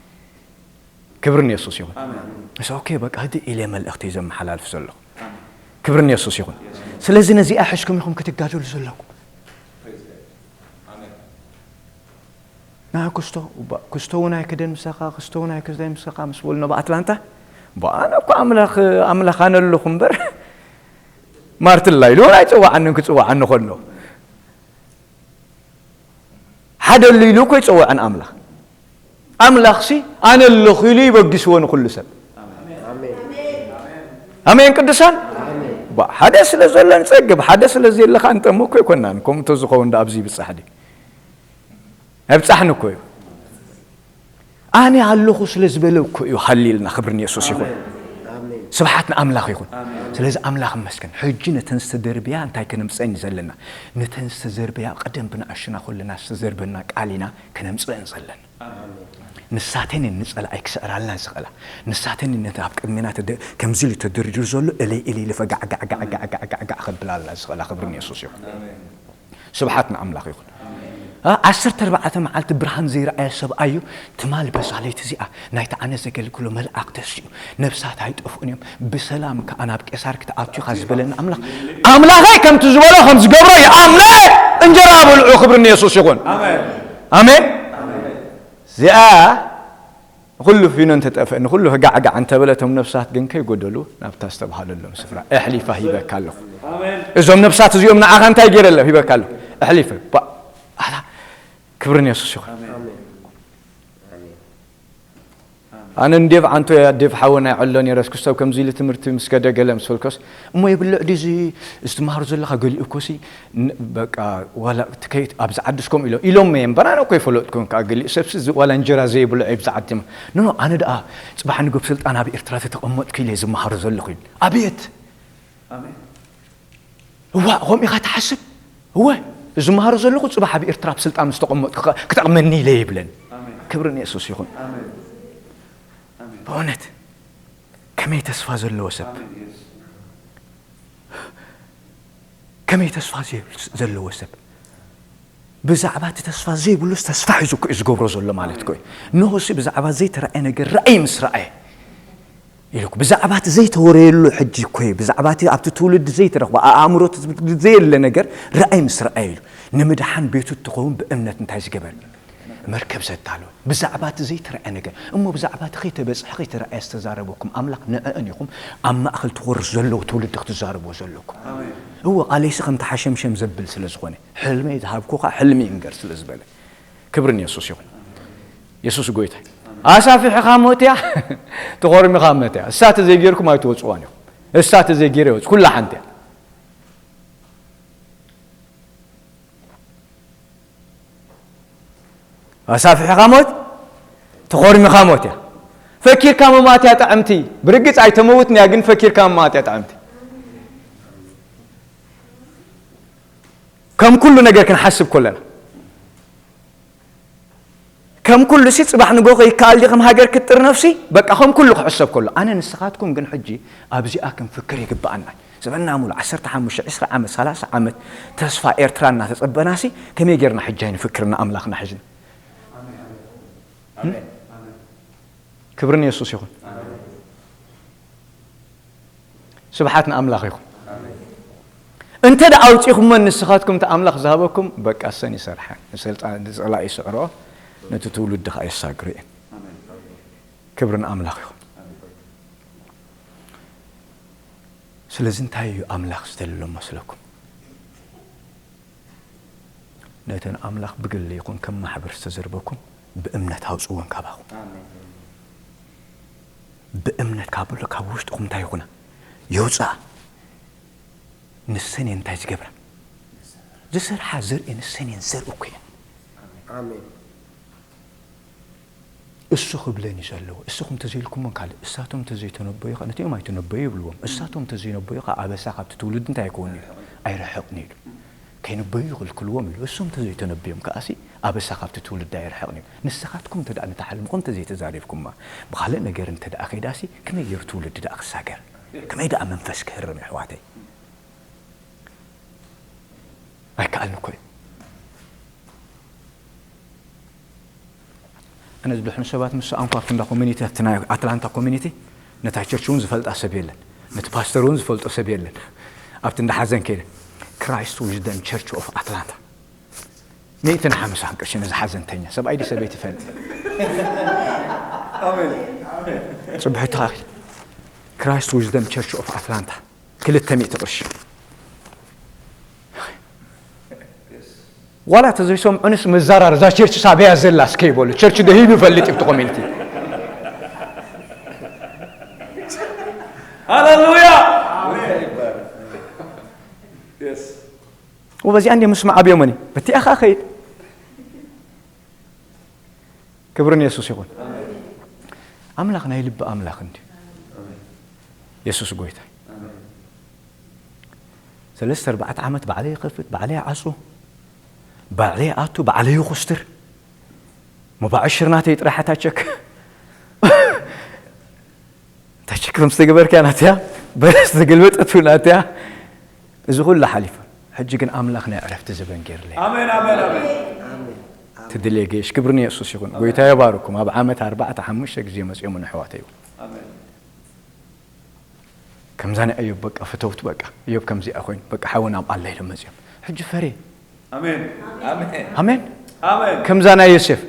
ክብሪ ንየሱስ ይኹን። ኣሜን። እስ ኦኬ፣ በቃ ህድእ ኢለ መልእኽቲ ዘመሓላልፍ ዘለኹ። ኣሜን። ክብሪ ንየሱስ ይኹን። ስለዚ ነዚኣ ሒዝኩም ኢኹም ክትጋደሉ ዘለኩም። ኣሜን። ና ክስቶ፣ ባ-፣ ክስቶ እውን ኣይክደን ምሳኻ፣ ክስቶ እውን ኣይክደን ምሳኻ ምስ በሉ ነብ ኣትላንታ፣ ባ፣ ኣነ እኮ ኣምላኽ፣ ኣምላኽ ኣነ ኣለኹ እምበር፣ ማርትላ ኢሉ እውን ኣይጸዋዓንን ክጽዋዓኒ ከሎ። ሓደ ኣሎ ኢሉ እኮ ይጸውዐን ኣምላኽ። ኣምላኽሲ ኣነ ኣለኹ ኢሉ ይበግስዎ ንኹሉ ሰብ። ኣሜን ቅዱሳን። ባ፣ ሓደ ስለ ዘሎ ንጸግብ፣ ሓደ ስለ ዘየለኻ ንጠም እኮ ኣይኮናን። ከምኡ እንተዝኸውን ዶ ኣብዚ ይብጻሕ ድዩ? ኣይብጻሕን እኮ እዩ። ኣነ ኣለኹ ስለ ዝበለ እኮ እዩ ሃሌሉያ፣ ክብሪ ንየሱስ ይኹን። ኣሜን። ስብሓት ንኣምላኽ ይኹን። ኣሜን። ስለዚ ኣምላኽ ይመስገን። ሕጂ ነተን ዝተደርብያ እንታይ ከነምጽአን እዩ ዘለና? ነተን ዝተዘርበያ ቀደም ብንኣሽና ኩልና ዝተዘርበና ቃል ኢና ከነምጽአን ዘለና። ኣሜን። ንሳተን እየን ንጸላኣይ ክስዕራልና ዝኽእላ። ንሳተን እየን ነቲ ኣብ ቅድሜና ተደ-፣ ከምዚ ኢሉ ተደርዲሩ ዘሎ እለይ እለይ ኢሉ ፈጋዕጋዕጋዕጋዕጋዕ ከብላልና ዝኽእላ። ክብሪ ንየሱስ ይኹን። ኣሜን። ስብሓት ንኣምላኽ ይኹን። ኣ-፣ ዓሰርተ ኣርባዕተ መዓልቲ ብርሃን ዘይረኣየ ሰብኣይ እዩ። ትማል በዛ ለይቲ እዚኣ ናይቲ ኣነ ዘገልግሎ መልኣክ ተሲኡ፣ ነብሳት ኣይጠፍኡን እዮም፣ ብሰላም ከኣ ናብ ቄሳር ክትኣቱ ኢኻ ዝበለኒ ኣምላኽ፣ ኣምላኸይ ከምቲ ዝበሎ ከም ዝገብሮ ይኣምነ። እንጀራ በልዑ። ክብሪ ንየሱስ ይኹን። ኣሜን። ኣሜን። እዚኣ ንኹሉ ፊኖ እንተጠፍአ፣ ንኹሉ ህጋዕጋዕ እንተበለ፣ እቶም ነፍሳት ግን ከይጎደሉ ናብታ ዝተባህለሎም ስፍራ ኣሕሊፋ ሂበካ ኣለኹ። ኣሜን። እዞም ነፍሳት እዚኦም ንዓኻ እንታይ ገይረ ኣለኹ? ሂበካ ኣለኹ። ኣሕሊፈ። ባ-፣ ኣታ፣ ክብሪ ንየሱስ ይኹን። ኣሜን። ኣነ እንዴቭ ዓንቶ እያ፣ ዴቭ ሓወ ናይ ዕሎ ነይረስ ክስተብ ከምዚ ኢሉ ትምህርቲ ምስ ከደ ገለ ምስ በልኮስ፣ እሞ የብልዕ ድዩ እዚ፣ እዚ ትመሃሮ ዘለኻ ገሊኡ እኮሲ፣ ን-፣ በቃ፣ ዋላ እቲ ከይት-፣ ኣብዚ ዓዲ እስኮም ኢሎ-፣ ኢሎም እየ እምበር፣ ኣነ እኮ ይፈለጥኩን ከዓ ገሊኡ ሰብሲ እዚ ዋላ እንጀራ ዘይብልዑ ኣብዚ ዓዲ። ኖ፣ ኖ፣ ኣነ ደኣ ጽባሕ ንግሆ ብስልጣን ኣብ ኤርትራ ተተቐመጥኩ ኢለ ዝመሃሮ ዘለኹ ኢሉ። ኣቤት! ኣሜን። እዋ፣ ከምኡ ኢኻ ትሓስብ? እወ፣ ዝመሃሮ ዘለኹ ጽባሕ ኣብ ኤርትራ ብስልጣን ምስ ተቐመጥኩ ከ-፣ ክጠቕመኒ ኢለ ይብለን። ኣሜን። ክብሪ ንየሱስ ይኹን። ኣሜን። ኣሜን። ብእውነት፣ ከመይ ተስፋ ዘለዎ ሰብ! ኣሜን፣ የሱስ። ከመይ ተስፋ ዘይ-፣ ዘለዎ ሰብ! ብዛዕባ እቲ ተስፋ ዘይብሉስ ተስፋ ሒዙ እኮ እዩ ዝገብሮ ዘሎ ማለት እኮ እዩ። ንሆሲ ብዛዕባ ዘይተራእየ ነገር ራእይ ምስ ረኣየ ኢሉ እኮ፣ ብዛዕባ እቲ ዘይተወረየሉ ሕጂ እኮ እዩ፣ ብዛዕባ እቲ ኣብቲ ትውልዲ ዘይተረኽቦ፣ ኣ-፣ ኣእምሮ እቲ ትውልዲ ዘየለ ነገር ራእይ ምስ ረኣየ ኢሉ። ንምድሓን ቤቱ እትኸውን ብእምነት እንታይ ዝገበር? መርከብ ዘዳለወ። ብዛዕባ እቲ ዘይተራእየ ነገር። እሞ ብዛዕባ እቲ ከይተበጽሐ፣ ከይተራእየ ዝተዛረበኩም ኣምላኽ ንዕእን ኢኹም ኣብ ማእከል እቲ ኮርስ ዘለዉ ትውልዲ ክትዛረብዎ ዘለኩም። ኣሜን። እወ፣ ቃለይሲ ከምቲ ሓሸምሸም ዘብል ስለ ዝኾነ፣ ሕልመይ ዝሃብኩኻ ሕልሚ ይንገር ስለ ዝበለ። ክብሪ ንየሱስ ይኹን። የሱስ ጎይታ እዩ። ኣሳፊሕኻ ሞት እያ፣ ተኾርሚኻ ሞት እያ። እሳ ተዘይጌርኩም ኣይትወጽዋን ኢኹም። እሳ ተዘይጌረ ይወጽ፣ ኩላ ሓንቲ እያ። ኣሳፊሕኻ ሞት፣ ተኾርሚኻ ሞት እያ። ፈኪርካ ምማት እያ ጥዕምቲ። ብርግጽ ኣይተመውትን እያ፣ ግን ፈኪርካ ምማት እያ ጥዕምቲ። ከም ኩሉ ነገር ክንሓስብ ከለና፣ ከም ኩሉ ሲ ጽባሕ ንጎ ከይከኣል ድዩ ከም ሃገር ክትጥርነፍሲ? በቃ ከም ኩሉ ክሕሰብ ከሎ፣ ኣነ ንስኻትኩም ግን ሕጂ ኣብዚኣ ክንፍክር ይግብኣና። ዘበና ሙሉ ዓሰርተ ሓሙሽተ፣ ዕስራ ዓመት፣ ሰላሳ ዓመት ተስፋ ኤርትራ እናተጸበናሲ፣ ከመይ ጌርና ሕጂ ኣይንፍክርና ኣምላኽና ሒዝና? ክብሪ ንየሱስ ይኹን። ስብሓት ንኣምላኽ ይኹን። እንተ ደኣ ኣውጺኹሞ ንስኻትኩም እቲ ኣምላኽ ዝሃበኩም፣ በቃ እሰን ይሰርሓ። ንሰልጣ-፣ ንጸላኢ ይስዕሮ፣ ነቲ ትውልዲ ኸኣ የሳግሮ እየን። ክብሪ ንኣምላኽ ይኹን። ስለዚ እንታይ እዩ ኣምላኽ ዝተልሎ መስለኩም? ነተን ኣምላኽ ብግሊ ይኹን ከም ማሕበር ዝተዘርበኩም ብእምነት ኣውጽወን ካባኹም። ብእምነት ካብ ኣሎ ካብ ውሽጥኹም እንታይ ይኹና? የውጽኣ። ንሰን እየን እንታይ ዝገብራ? ዝሰርሓ ዘርኢ ንሰን እየን ዘርኢ እኮ እየን። ኣሜን። እሱ ክብለን እዩ ዘለዎ። እስኹም ተዘይልኩሞን ካልእ፣ እሳቶም ተዘይተነበዩ ኸ-፣ ነቲኦም ኣይትነበዩ ይብልዎም። እሳቶም ተዘይነበዩ ኸ ኣበሳ ካብቲ ትውልዲ እንታይ ኣይከውን ኢሉ? ኣይርሕቕን ኢሉ። ከይነበዩ ይኽልክልዎም ኢሉ። እሶም ተዘይተነብዮም ከኣሲ ኣበሳ ካብቲ ትውልዲ ኣይርሕቕን ኢሉ። ንስኻትኩም እንተ ደኣ ነታ ሕልምኹም ተዘይተዛሪብኩማ፣ ብኻልእ ነገር እንተ ደኣ ከይዳሲ ከመይ ገይሩ ትውልዲ ደኣ ክሳገር? ከመይ ደኣ መንፈስ ክህርም የሕዋተይ? ኣይከኣልን እኮ እዩ። ኣነ ዝድሕኑ ሰባት ምስ ሰኣንኩ ኣብቲ እንዳ ኮሚኒቲ፣ ኣብቲ ናይ ኣትላንታ ኮሚኒቲ፣ ነታ ቸርች እውን ዝፈልጣ ሰብ የለን፣ ነቲ ፓስተር እውን ዝፈልጦ ሰብ የለን። ኣብቲ እንዳ ሓዘን ከይደ፣ ክራይስት ዊዝደም ቸርች ኦፍ ኣትላንታ፣ ሚእትን ሓምሳን ቅርሺ ነዚ ሓዘንተኛ ሰብኣይ ዲ ሰበይቲ ይፈልጥ። ጽብሕቲ ክራይስት ዊዝደም ቸርች ኦፍ ኣትላንታ ክልተ ሚእቲ ቅርሺ። ዋላ ተዘይሰምዑንስ መዛራር እዛ ቸርች ሳበያ ዘላ እስከ ይበሉ። ቸርች ደሂሉ ይፈልጥ እዩ እቲ ኮሚኒቲ። ሃሌሉያ። ወበዚኣ እንደ ምስማዕ ኣብዮመኒ በቲኣ ኸዓ ኸይድ። ክብሪ ንየሱስ ይኹን። ኣምላኽ ናይ ልቢ ኣምላኽ እንድዩ። የሱስ ጎይታ። ሰለስተ ኣርባዕተ ዓመት ባዕለይ ይኸፍት፣ ባዕለይ ይዓጹ፣ ባዕለይ ይኣቱ፣ ባዕለይ ይኹስትር። መባዕ ሽር ናተይ ጥራሕ እታ ቸክ። እታ ቸክ ከም ዝተገበርክያ ናትያ፣ በለስ ዝተገልበጠት እውን ናትያ። እዚ ኩሉ ሓሊፉ። ሕጂ ግን ኣምላኽ ናይ ዕረፍቲ ዘበን ገይርለይ። ኣሜን፣ ኣሜን፣ ኣሜን። ትድልየ ገይሽ፣ ክብሪ ንየሱስ ይኹን። ጎይታ የባርኩም። ኣብ ዓመት ኣርባዕተ ሓሙሽተ ግዜ መጺኦም ንኣሕዋተይ እውን። ኣሜን። ከምዛ ናይ እዮብ በቃ ፍተውት በቃ። እዮብ ከምዚኣ ኮይኑ በቃ ሓውና ኣብ ኣላ ኢሎም መጺኦም። ሕጂ ፈርየ። ኣሜን። ኣሜን። ኣሜን። ኣሜን። ከምዛ ናይ ዮሴፍ።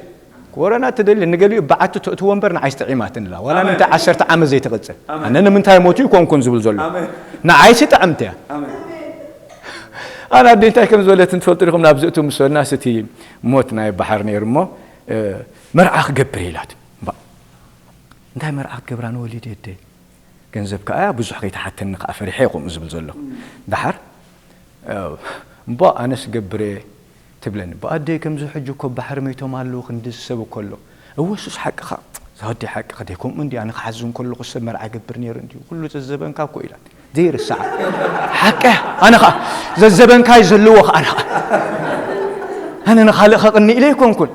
ኮረና ትደሊ ንገሊኡ በዓቲ ተእትዎ እምበር ንዓይስ ጥዒማትኒ ኢላ። ዋላ ኣሜን። ንምንታይ ዓሰርተ ዓመት ዘይትቕጽል? ኣሜን። ኣነ ንምንታይ ሞቱ ይኮንኩን ዝብል ዘሎ። ኣሜን። ንዓይሲ ጥዕምቲ እያ። ኣሜን። ኣነ ኣደ እንታይ ከም ዝበለት እንትፈልጡ ዲኹም? ናብዚ እቱ ምስ በልናስ እቲ ሞት ናይ በሓር ነይሩ እሞ፣ እ፣ መርዓ ክገብር እየ ኢላት። እምባ-፣ እንታይ መርዓ ክትገብራ ንወሊድ የደ? ገንዘብ ከኣ ብዙሕ ከይትሓተኒ ከኣ ፈሪሐ እየ ከምኡ ዝብል ዘለኹ። ደሓር፣ እ፣ እምቦ ኣነስ ገብር እየ ትብለኒ። እምቦ ኣደይ ከምዚ ሕጂ እኮ ባሕሪ መይቶም ኣለዉ ክንዲ ሰብ እኮ ኣሎ። እወ እሱስ ሓቅኻ፣ እዛ ወደይ ሓቅኻ ደይ ከምኡ እንዲ ኣነ ክሓዝን ከለኹ ሰብ መርዓ ይገብር ነይሩ እንድዩ። ኩሉ ዘዘበንካ እኮ ኢላ። ዘይርሳዕ። ሓቀ ኣነ ኸኣ ዘዘበንካይ ዘለዎ ኸኣ ኣነ ኸኣ። ኣነ ንኻልእ ኸቕኒ ኢለ ኣይኮንኩን።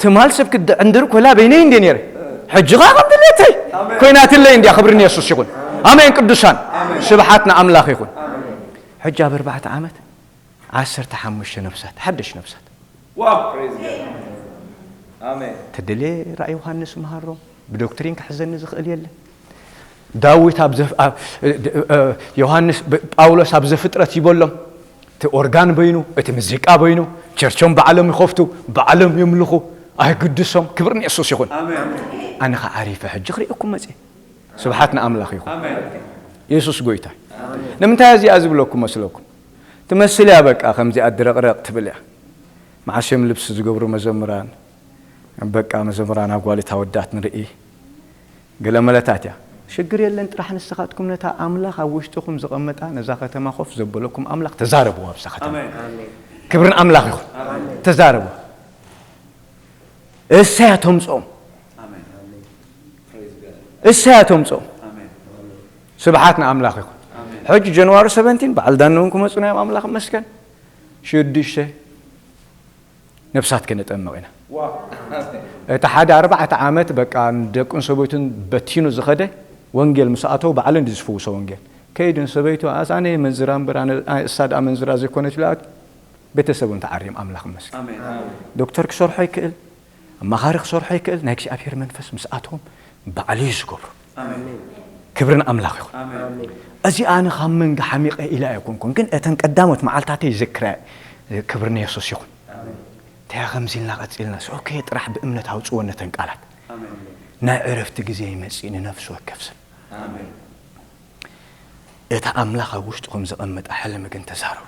ትማል ሰብ ክድዕንድር ኮላ በይነይ እንደ ነይረ። ሕጂ ኸኣ ከም ድሌተይ ኮይናትለይ እንድያ። ክብሪ ንየሱስ ይኹን። ኣሜን ቅዱሳን። ስብሓት ንኣምላኽ ይኹን። ሕጂ ኣብ ኣርባዕተ ዓመት ዓሰርተ ሓሙሽተ ነፍሳት፣ ሓደሽ ነፍሳት። ዋው፣ ፕሬዝ ጋድ። ኣሜን። ተደልየ ራእይ ዮሃንስ መሃሮም፣ ብዶክትሪን ክሕዘኒ ዝኽእል የለን። ዳዊት ኣብ ዘፍ-፣ ኣብ፣ እ፣ እ፣ ዮሃንስ፣ ብ-፣ ጳውሎስ ኣብ ዘፍጥረት ይበሎም፣ እቲ ኦርጋን በይኑ፣ እቲ ሙዚቃ በይኑ፣ ቸርቾም ባዕሎም ይኸፍቱ፣ ባዕሎም የምልኹ፣ ኣይግድሶም። ክብሪ ንየሱስ ይኹን። ኣሜን። ኣነ ኸዓ ዓሪፈ ሕጂ ክርእየኩም መጽየ። ስብሓት ንኣምላኽ ይኹን። ኣሜን። የሱስ ጎይታ። ኣሜን። ንምንታይ እዚኣ ዝብለኩም መስለኩም? ትመስል እያ በቃ፣ ከምዚኣ ድረቕረቕ ትብል እያ። መዓስ እዮም ልብሲ ዝገብሩ መዘምራን? በቃ መዘምራን ኣጓልት ኣወዳት ንርኢ። ገለ መለታት እያ። ሽግር የለን፣ ጥራሕ ንስኻትኩም ነታ ኣምላኽ ኣብ ውሽጥኹም ዘቐመጣ ነዛ ከተማ ኮፍ ዘበለኩም ኣምላኽ ተዛረብዎ ኣብዛ ከተማ። ኣሜን። ክብሪ ንኣምላኽ ይኹን። ኣሜን። ተዛረብዎ። እሰያ ተምጽኦም። ኣሜን። ፕሬዝ ጋድ። እሰያ ተምጽኦም። ኣሜን። ስብሓት ንኣምላኽ ይኹን። ኣሜን። ሕጂ ጀንዋሪ ሰቨንቲን በዓል ዳነውን ክመጹ ናይ ኣምላኽ መስገን። ሽዱሽተ ነፍሳት ከነጠምቕ ኢና። ዋው። እቲ ሓደ ኣርባዕተ ዓመት በቃ ንደቁን ሰበይቱን በቲኑ ዝኸደ ወንጌል ምስ ኣተው ባዕሉ እንዲ ዝፍውሶ ወንጌል። ከይዱ ንሰበይቱ ኣሳነ መንዝራ እምበር ኣነ እሳ ደኣ መንዝራ ዘይኮነች ኢላ ቤተሰቡ እንተዓርዮም ኣምላኽ ይመስገን። ዶክተር ክሰርሖ ይክእል፣ ኣማኻሪ ክሰርሖ ይክእል፣ ናይ እግዚኣብሔር መንፈስ ምስኣቶም ባዕሉ እዩ ዝገብሮ። ክብሪ ንኣምላኽ ይኹን። እዚ ኣነ ካብ መንጋ ሓሚቐ ኢለ ኣይኮንኩን፣ ግን እተን ቀዳሞት መዓልታተይ ይዝክረ። ክብሪ ንየሱስ ይኹን። እንታይ ከምዚ ኢልና ቀፂልና ኦኬ ጥራሕ ብእምነት ኣውፅዎ ነተን ቃላት። ናይ ዕረፍቲ ግዜ ይመፅእ ንነፍሲ ወከፍ ሰብ። እቲ ኣምላኽ ኣብ ውሽጥኹም ዘቐመጣ ሕልሚ ግን ተዛረቡ።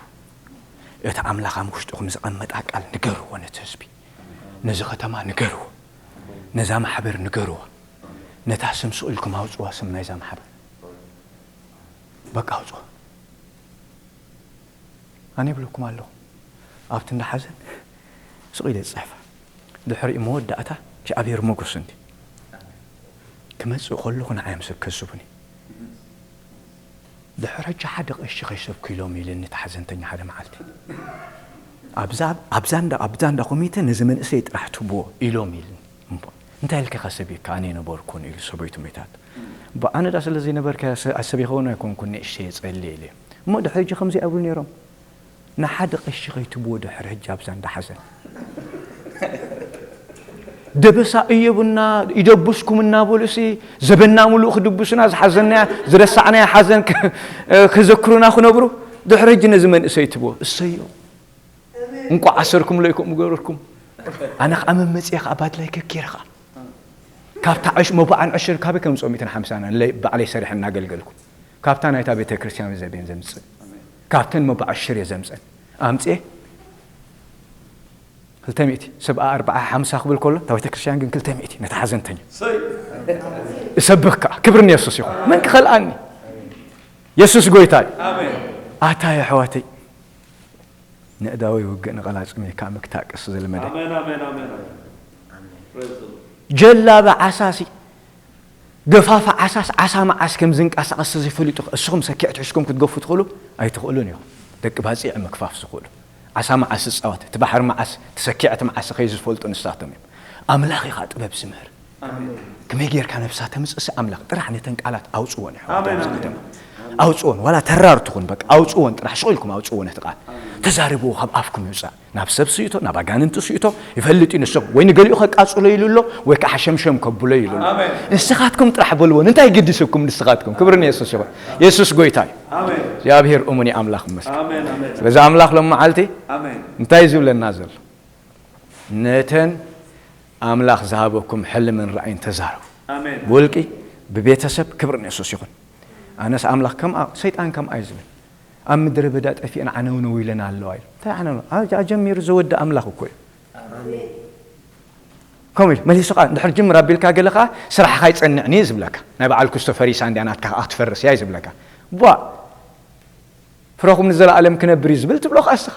እቲ ኣምላኽ ኣብ ውሽጥኹም ዘቐመጣ ቃል ንገርዎ ነቲ ህዝቢ፣ ነዚ ከተማ ንገርዎ፣ ነዛ ማሕበር ንገርዎ። ነታ ስም ስቕ ኢልኩም ኣውፅዋ፣ ስም ናይዛ ማሕበር በቃ ኣውፅዋ። ኣነ ይብለኩም ኣለኹ፣ ኣብቲ እንዳ ሓዘን ስቕ ኢለ ዝፅሕፋ ድሕሪኡ መወዳእታ እግዚኣብሔር ሞገሱ እንዲ ክመፅእ ከለኹ ንዓዮም ሰብ ከዝቡኒ። ድሕሪ ሕጂ ሓደ ቀሺ ከይሰብኩ ኢሎም ኢልኒ እቲ ሓዘንተኛ ሓደ መዓልቲ። ኣብዛ ኣብዛ እንዳ ኣብዛ እንዳ ኮሚተ ነዚ መንእሰይ ጥራሕ ትብዎ ኢሎም ኢልኒ። እምቦ እንታይ ኢልካ ኢኻ ሰቢካ ኣነ ኣይነበርኩን ኢሉ ሰበይቱ ሜታት። እምቦ ኣነ ዳ ስለ ዘይነበርካ ኣሰቢኸውን ኣይኮንኩን ንእሽተይ የጸሊ ኢለ። እሞ ድሕሪ ሕጂ ከምዚ ኣይብሉ ነይሮም። ንሓደ ቀሺ ከይትብዎ ድሕሪ ሕጂ ኣብዛ እንዳ ሓዘን ደበሳ እየቡና ይደብስኩም እናበሉሲ ዘበና ሙሉእ ክድብሱና ዝሓዘናያ ዝረሳዕናያ ሓዘን ከዘክሩና ክነብሩ ድሕሪ ሕጂ ነዚ መንእሰይ ትብዎ እሰዮ እንቋዕ ኣሰርኩም ለይኩም ገበርኩም ኣነ ከዓ መመፅየ ከዓ ባድላይ ከኪረ ከዓ ካብታ ዕሽ መባዕን ዕሽር ካበይ ከምፅኦም ሚእትን ሓምሳን ባዕለይ ሰሪሐ እናገልገልኩ ካብታ ናይታ ቤተ ክርስቲያን ዘቤን ዘምፅእ ካብተን መባዕ ዕሽር እየ ዘምፀን ኣምፅየ ክልተ ሚእቲ ሰብኣ ኣርብዓ ሓምሳ ክብል ከሎ እታ ቤተክርስትያን ግን ክልተ ሚእቲ ነቲ ሓዘንተኛ እሰብህ ከዓ ክብሪ ንየሱስ ይኹን መን ክኸልኣኒ የሱስ ጎይታ እዩ ኣታ የሕዋተይ ንእዳወይ ውግእ ንቐላጽም እየ ካብ ምክታቅስ ዝልመደ ጀላበ ዓሳሲ ገፋፋ ዓሳስ ዓሳ መዓስ ከም ዝንቀሳቐስ ተዘይፈሊጡ እስኹም ሰኪዕ ትሕዝኩም ክትገፉ ትኽእሉ ኣይትኽእሉን ኢኹም። ደቂ ባፂዕ ምግፋፍ ዝኽእሉ ዓሳ መዓስ ዝፃወት እቲ ባሕሪ መዓስ እቲ ሰኪዕ እቲ መዓስ ከይ ዝፈልጡ ንሳቶም እዮም። ኣምላኽ ኢኻ ጥበብ ዝምህር። ከመይ ጌርካ ነብሳ ተምፅእሲ ኣምላኽ ጥራሕ ነተን ቃላት ኣውፅወን ኣሕዋት ኣብዚ ከተማ ኣውፅወን ዋላ ተራር ትኹን በቃ ኣውፅወን ጥራሕ ሽቕ ኢልኩም ኣውፅዎ ነቲ ቃል ተዛረብዎ ካብ ኣፍኩም ይውፃእ። ናብ ሰብ ስእቶ ናብ ኣጋንንቲ ስእቶ ይፈልጥ እዩ ንስኹም ወይ ንገሊኡ ከቃጽሎ ኢሉ ኣሎ ወይ ከዓ ሸምሸም ከብሎ ኢሉ ኣሎ ንስኻትኩም ጥራሕ በልዎ እንታይ ግድስኩም ንስኻትኩም ክብሪ ንየሱስ ይኹን የሱስ ጎይታ እዩ እግዚኣብሔር እሙን ኣምላኽ መስል ስለዚ ኣምላኽ ሎም መዓልቲ እንታይ ዝብለና ዘሎ ነተን ኣምላኽ ዝሃበኩም ሕልምን ራእይን ተዛረቡ ብውልቂ ብቤተሰብ ክብሪ ንየሱስ ይኹን ኣነስ ኣምላኽ ከምኣ ሰይጣን ከምኣ እዩ ዝብል ኣብ ምድረ በዳ ጠፊአን ዓነውነው ኢለን ኣለዋ ኢሉ እንታይ ዓነውነው ኣጀሚሩ ዘወዲ ኣምላኽ እኮ እዩ ከምኡ ኢሉ መሊሱ ከዓ እንድሕር ጅምር ኣቢልካ ገለ ከዓ ስራሕኻ ይፀንዕኒ እዩ ዝብለካ ናይ በዓል ኩስቶ ፈሪሳ እንዲያ ናትካ ከዓ ክትፈርስ እያ እዩ ዝብለካ ቧ ፍረኹም ንዘለኣለም ክነብር እዩ ዝብል ትብሎ ከዓ እስኻ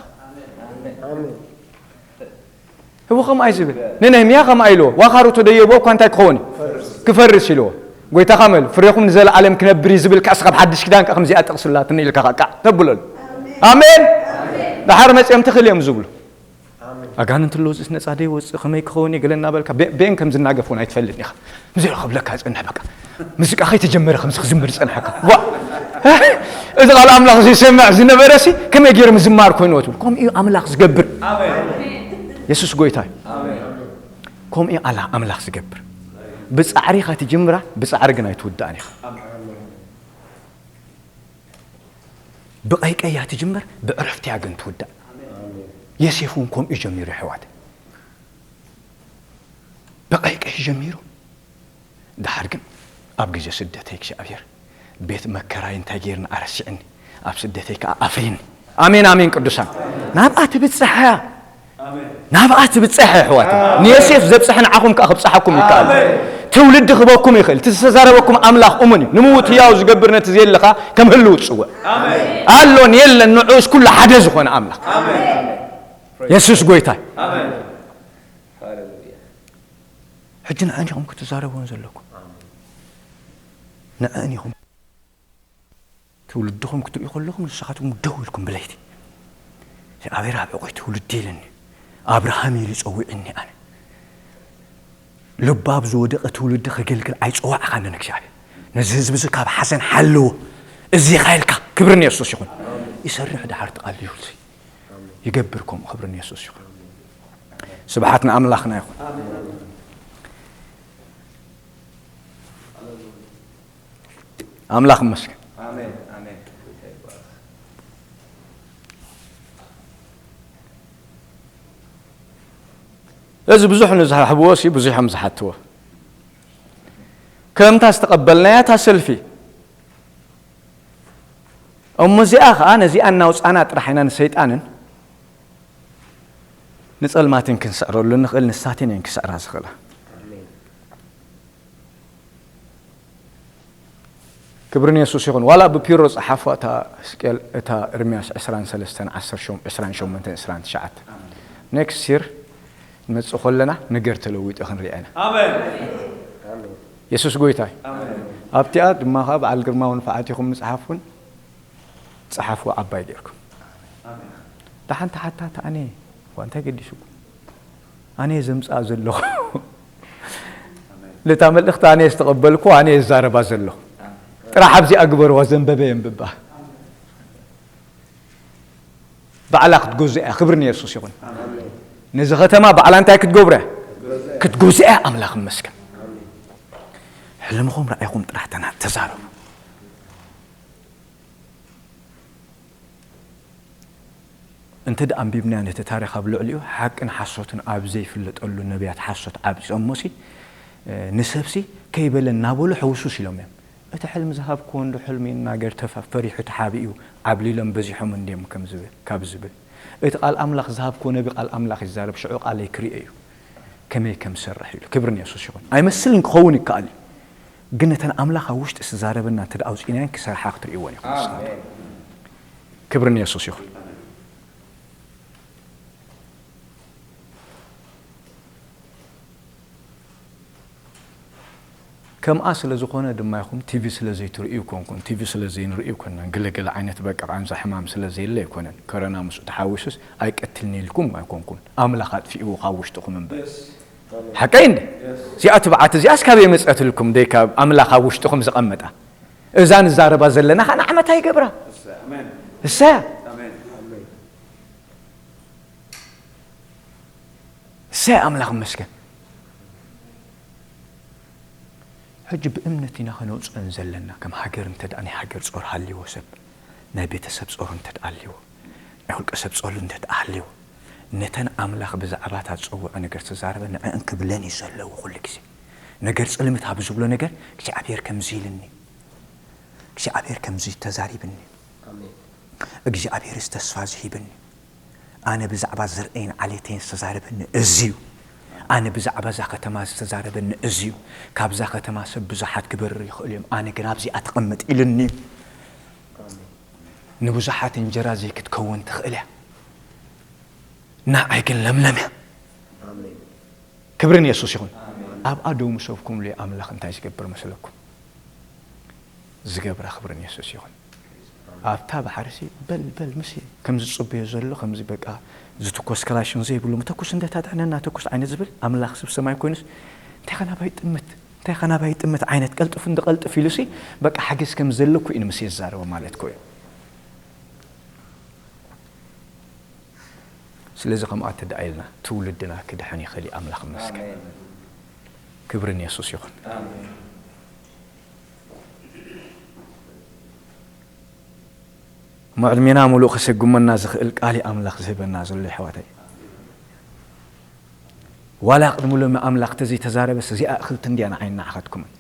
ህቡ ከምኣ እዩ ዝብል ንነህምያ ከምኣ ኢልዎ ዋኻሩ ተደየብዎ እኳ እንታይ ክኸውን እዩ ክፈርስ ኢልዎ ጎይታ ካመል ፍሬኹም ንዘለኣለም ክነብር እዩ ዝብል ከኣስ ካብ ሓድሽ ኪዳን ከ ከምዚኣ ጥቕስላትኒ ኢልካ ከቃዕ ተብለሉ ኣሜን ዳሓር መፅኦም ትኽእል እዮም ዝብሉ ኣጋንንቲ ኣለዎ ዝስ ነፃ ደይወፅእ ከመይ ክኸውን እዩ ገለ እናበልካ ቤን ከም ዝናገፍ እውን ኣይትፈልጥን ኢኻ ምዚ ክብለካ ዝፀንሕ በቃ ሙዚቃ ከይተጀመረ ከምዚ ክዝምር ዝፀንሐካ ዋ እዚ ቃል ኣምላኽ ዘይሰምዕ ዝነበረ ሲ ከመይ ገይሩ ምዝማር ኮይኑ ትብል ከምኡ እዩ ኣምላኽ ዝገብር የሱስ ጎይታ እዩ ከምኡ እዩ ኣላ ኣምላኽ ዝገብር ብፃዕሪ ኢኻ ትጅምራ ብፃዕሪ ግን ኣይትውዳእን ኢኻ ብቀይቀይ እያ ትጅምር ብዕረፍቲ እያ ግን ትውዳእ የሴፍ እውን ከምኡ እዩ ጀሚሩ ይሕዋት ብቀይቀይ ጀሚሩ ድሓር ግን ኣብ ግዜ ስደተይ እግዚኣብሔር ቤት መከራይ እንታይ ገይርኒ ኣረሲዕኒ ኣብ ስደተይ ከዓ ኣፍሪኒ ኣሜን ኣሜን ቅዱሳን ናብኣ ትብፅሕ እያ ናብኣ ትብፅሕ እያ ኣሕዋት ንዮሴፍ ዘብፅሐ ንዓኹም ከዓ ክብፅሓኩም ይከኣል ትውልዲ ክበኩም ይኽእል እቲ ዝተዛረበኩም ኣምላኽ እሙን እዩ ንምውት ህያው ዝገብር ነቲ ዘየለኻ ከም ህልው ትፅውዕ ኣሎን የለን ንዑስ ኩሉ ሓደ ዝኾነ ኣምላኽ የሱስ ጎይታ እዩ ሕጂ ንዕን ኢኹም ክትዛረብዎን ዘለኩም ንዕን ኢኹም ትውልድኹም ክትሪኡ ከለኹም ንስኻትኩም ደው ኢልኩም ብለይቲ እግዚኣብሔር ኣብ ዕቑይ ትውልዲ ኢልኒ ኣብርሃም ኢሉ ጸዊዕኒ ኣነ ልባብ ዝወደቐ ትውልዲ ከገልግል ኣይጸዋዕኻንን እግዚኣብሔር ነዚ ህዝቢ እዚ ካብ ሓዘን ሓልዎ እዚኻ ኢልካ። ክብሪ ንየሱስ ይኹን። ይሰርሕ ድሓር ትቓልዩልሲ ይገብር ከምኡ። ክብሪ ንየሱስ ይኹን። ስብሓት ንኣምላኽና ይኹን። ኣምላኽ ይመስገን። እዚ ብዙሕ ንዝሃብዎ ሲ ብዙሕ እዮም ዝሓትዎ። ከምታ ዝተቐበልናያ እታ ሰልፊ እሞ እዚኣ ኸዓ ነዚኣ እናውፃና ጥራሕ ኢና ንሰይጣንን ንፀልማትን ክንስዕረሉ ንኽእል። ንሳተን እየን ክስዕራ ዝኽእላ። ክብሪ ንየሱስ ይኹን። ዋላ ብፒሮ ፀሓፎ እታ ሕዝቅኤል፣ እታ እርምያስ ዕስራን ሰለስተን፣ ዓሰርተ ሸሞንተ፣ ዕስራን ሸሞንተን፣ ዕስራን ትሽዓተን። ኔክስት ይር ንመፅእ ከለና ነገር ተለዊጡ ክንሪኣ ኢና። ኣሜን። የሱስ ጎይታ እዩ። ኣሜን። ኣብቲኣ ድማ ከዓ በዓል ግርማ ወንፍዓት ኢኹም ምፅሓፍ እውን ፀሓፍዎ ዓባይ ጌርኩም። ኣሜን። ደሓን ተሓታቲ ኣነ እኳ እንታይ ገዲሱኩም? ኣነ እየ ዘምፅኣ ዘለኹ። ነታ መልእኽቲ ኣነ እየ ዝተቐበልኩ፣ ኣነ እየ ዝዛረባ ዘለኹ። ጥራሕ ኣብዚኣ ግበርዋ፣ ዘንበበ የንብባ። ባዕላ ክትገዝእ እያ። ክብሪ ንየሱስ ይኹን። ነዚ ከተማ ባዕላ እንታይ ክትገብሮ እያ? ክትገዝእ እያ። ኣምላኽ ይመስገን። ሕልምኹም ራእይኹም ጥራሕ ተና-፣ ተዛረቡ። እንተ ደኣ ኣንቢብናዮ ነቲ ታሪኽ ኣብ ልዕሊኡ፣ ሓቅን ሓሶትን ኣብ ዘይፍለጠሉ ነቢያት ሓሶት ዓብጾሞሲ፣ እ፣ ንሰብሲ ከይበለ እናበሉ ሕውሱስ ኢሎም እዮም። እቲ ሕልሚ ዝሃብክዎ እንዶ ሕልሚ ይናገር፣ ተፈ-፣ ፈሪሑ ተሓቢኡ ዓብሊሎም በዚሖም እንድዮም ከም ዝብል፣ ካብ ዝብል፣ እቲ ቃል ኣምላኽ ዝሃብክዎ ነቢ ቃል ኣምላኽ ይዛረብ፣ ሽዑ ቃለይ ክርእዮ እዩ ከመይ ከም ዝሰርሕ ኢሉ። ክብሪ ንየሱስ ይኹን። ኣይመስልን ክኸውን ይከኣል እዩ። ግን እተን ኣምላኽ ኣብ ውሽጢ ዝተዛረበና እንተ ደኣ ኣውጺእናየን ክሰርሓ ክትርእይወን ኢኹም። ኣሜን። ክብሪ ንየሱስ ይኹን። ከምኣ ስለ ዝኾነ ድማ ይኹም ቲቪ ስለ ዘይትርእዩ ኮንኩም፣ ቲቪ ስለ ዘይንርእዩ ኮንና፣ ገለገለ ዓይነት በቃ ቃንዛ ሕማም ስለ ዘየለ ኣይኮነን። ኮረና ምስኡ ተሓዊሱስ ኣይቀትልን ኢልኩም ኣይኮንኩም። ኣምላኽ ኣጥፊእዎ ካብ ውሽጥኹም እምበር። ሓቀይ እንደ? እዚኣ ትብዓት እዚኣስ ካበይ መጸትልኩም? ደይ ካብ ኣምላኽ ኣብ ውሽጥኹም ዘቐመጣ። እዛ ንዛረባ ዘለና ኸኣ ንዓመታ ይገብራ። ኣሜን። እሰያ። ኣሜን። እሰይ ኣምላኽ ይመስገን። ሕጂ ብእምነት ኢና ከነውፅኦን ዘለና። ከም ሃገር እንተ ደኣ ናይ ሃገር ጾር ሃልይዎ፣ ሰብ ናይ ቤተሰብ ጾር እንተ ደኣ ሃልይዎ፣ ናይ ውልቀ ሰብ ጾር እንተ ደኣ ሃልይዎ፣ ነተን ኣምላኽ ብዛዕባ እታ ዝጸውዖ ነገር ዝተዛረበ ንዕአን ክብለን እዩ ዘለዎ። ኩሉ ግዜ ነገር ጽልምት ኣብ ዝብሎ ነገር እግዚኣብሔር ከምዚ ኢልኒ፣ እግዚኣብሔር ከምዚ ተዛሪብኒ፣ ኣሜን። እግዚኣብሔር ተስፋ ዝሂብኒ፣ ኣነ ብዛዕባ ዘርእየን ዓሌተይን ዝተዛረበኒ እዚ እዩ። ኣነ ብዛዕባ እዛ ከተማ ዝተዛረበኒ እዚ እዩ። ካብዛ ከተማ ሰብ ብዙሓት ክበርር ይኽእሉ እዮም፣ ኣነ ግን ኣብዚኣ ትቕመጥ ኢልኒ እዩ። ንብዙሓት እንጀራ ዘይክትከውን ትኽእል እያ፣ ንዓይ ግን ለምለም እያ። ኣሜን። ክብሪ ንየሱስ ይኹን። ኣብኣ ደው ምስ በልኩምሉ ኣምላኽ እንታይ ዝገብር መስለኩም? ዝገብራ። ክብሪ ንየሱስ ይኹን። ኣብታ ባሕርሲ በል በል ምስ ከም ዝጽበዮ ዘሎ ከምዚ በቃ ዝትኮስ ክላሽን ዘይብሉ ተኩስ እንደ ታጥዕነና ተኩስ ዓይነት ዝብል ኣምላኽ ስብ ሰማይ ኮይኑስ እንታይ ኸ ናባይ ጥምት እንታይ ኸ ናባይ ጥምት ዓይነት ቀልጥፍ እንደ ቀልጥፍ ኢሉሲ በቃ ሓገዝ ከም ዘለኩ እዩ ምስ የዛረቦ ማለት ኮዩ። ስለዚ ከምኣ ተደኣ ኢልና ትውልድና ክድሕን ይኽእል እዩ። ኣምላኽ ይመስገን። ኣሜን። ክብሪ ንየሱስ ይኹን። ኣሜን። እሞ ዕድሜና ሙሉእ ክስጉመና ዝኽእል ቃል እዩ ኣምላኽ ዝህበና ዘሎ፣ ኣሕዋተይ። ዋላ ቅድሚ ሎሚ ኣምላኽ ተዘይተዛረበስ፣ እዚኣ እኽልቲ እንድያ ንዓይ ንዓኻትኩምን።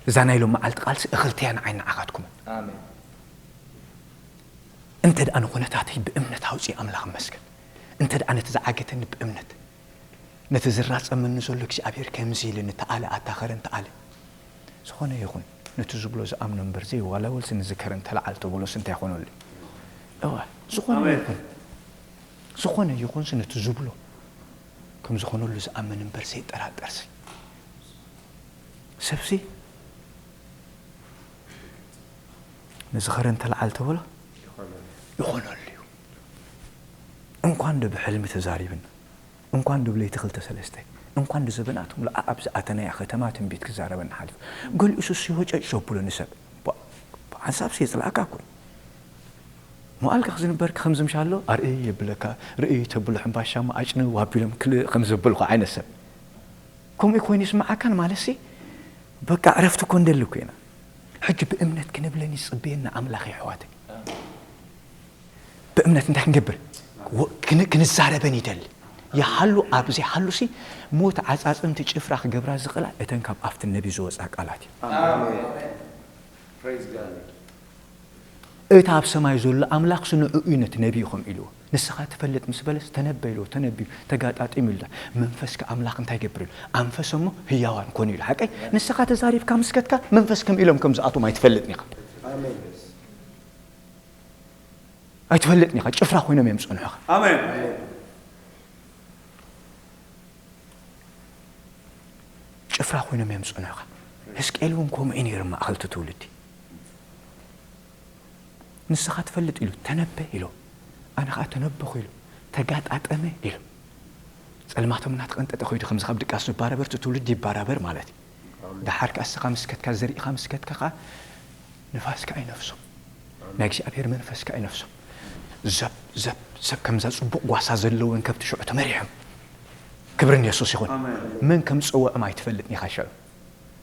እዛ ናይ ሎሚ መዓልቲ ቃልሲ እኽልቲ እያ ንዓይ ንዓኻትኩምን። ኣሜን። እንተ ደኣ ንኹነታተይ ብእምነት ኣውፅእ፣ ኣምላኽ ይመስገን። እንተ ደኣ ነቲ ዝዓገተኒ ብእምነት፣ ነቲ ዝራጸመኒ ዘሎ እግዚኣብሔር ከምዚ ኢልኒ፣ ተኣለ ኣታ ኸረን ተኣለ። ዝኾነ ይኹን፣ ነቲ ዝብሎ ዝኣምኖ እምበር ዘይዋላወልሲ፣ ነዚ ከረን ተለዓል ተበሎስ እንታይ ይኾነሉ? እወ፣ ዝኾነ ኣሜን። ይኹን፣ ዝኾነ ይኹንሲ ነቲ ዝብሎ ከም ዝኾነሉ ዝኣምን እምበር ዘይጠራጠርሲ። ሰብሲ ነዚ ኸረን ተለዓል ተበሎ ይኾነሉ እዩ። እንኳን ዶ ብሕልሚ ተዛሪብና፣ እንኳን ዶ ብለይቲ ክልተ ሰለስተ፣ እንኳን ዶ ዘበናት ሙሉእ ኣብ ዝኣተናያ ኸተማ ትንቢት ክዛረበና ሓሊፉ። ገሊኡ ሱስ ይወጨጭ ዘብሎ ንሰብ። ቧ፣ ሓንሳብ የጽላእካ እኮ። መዋእልካ ዝንበርካ ከም ዝምሻሎ ኣርእይ የብለካ፣ ርእይ ተብሎ ሕምባሻ እሞ ኣጭንው ኣቢሎም ክልእ ከም ዘብልኹ ዓይነት ሰብ። ከምኡ ኮይኑ ይስምዓካን ማለትሲ፣ በቃ ዕረፍቲ እኮ እንደሊ እኮ ኢና። ሕጂ ብእምነት ክንብለን ይጽበየና ኣምላኽ የሕዋተይ። ብእምነት እንታይ ክንገብር? ወ-፣ ክን-፣ ክንዛረበን ይደሊ። ይሃሉ ኣብ ዘይሃሉሲ፣ ሞት ዓጻጽምቲ ጭፍራ ክገብራ ዝኽእላ እተን ካብ ኣፍቲ ነቢ ዝወጻ ቃላት እዩ። እቲ ኣብ ሰማይ ዘሎ ኣምላኽ ስንዑ እዩ ነቲ ነቢዩ ከም ኢልዎ። ንስኻ ትፈልጥ ምስ በለስ ተነበ ኢልዎ፣ ተነቢዩ፣ ተጋጣጢሙ ኢሉ። መንፈስካ ኣምላኽ እንታይ ይገብር ኢሉ? ኣንፈሶሞ ህያዋን ኮኑ ኢሉ። ሓቀይ? ንስኻ ተዛሪብካ ምስ ከድካ መንፈስ ከም ኢሎም ከም ዝኣትዎም ኣይትፈልጥን ኢኻ። ኣይትፈልጥን ኢኻ። ጭፍራ ኮይኖም እዮም ዝጸንሑኻ። ኣሜን። ጭፍራ ኮይኖም እዮም ዝጸንሑኻ። ሕዝቅኤል እውን ከምኡ እዩ ነይሩ ማእኸል እቲ ትውልዲ። ንስኻ ትፈልጥ ኢሉ፣ ተነበ ኢሉ፣ ኣነ ኸዓ ተነበኹ ኢሉ፣ ተጋጣጠመ ኢሉ። ጸልማቶም እናተቐንጠጠ ኸይዱ፣ ከምዚ ካብ ድቃስ ዝባረበር እቲ ትውልዲ ይባራበር ማለት እዩ። ደሓር ከኣ እስኻ ምስ ከድካ፣ ዘሪእኻ ምስ ከድካ ኸኣ ንፋስ ከኣ ይነፍሶም። ናይ እግዚኣብሔር መንፈስ ከኣ ይነፍሶም። ዘብ፣ ዘብ፣ ዘብ ከምዛ ጽቡቕ ጓሳ ዘለወን ከብቲ ሽዑ ተመሪሖም። ክብሪ ንየሱስ ይኹን። ኣሜን። መን ከም ዝጸውዖም ኣይትፈልጥን ኢኻ ሽዑ።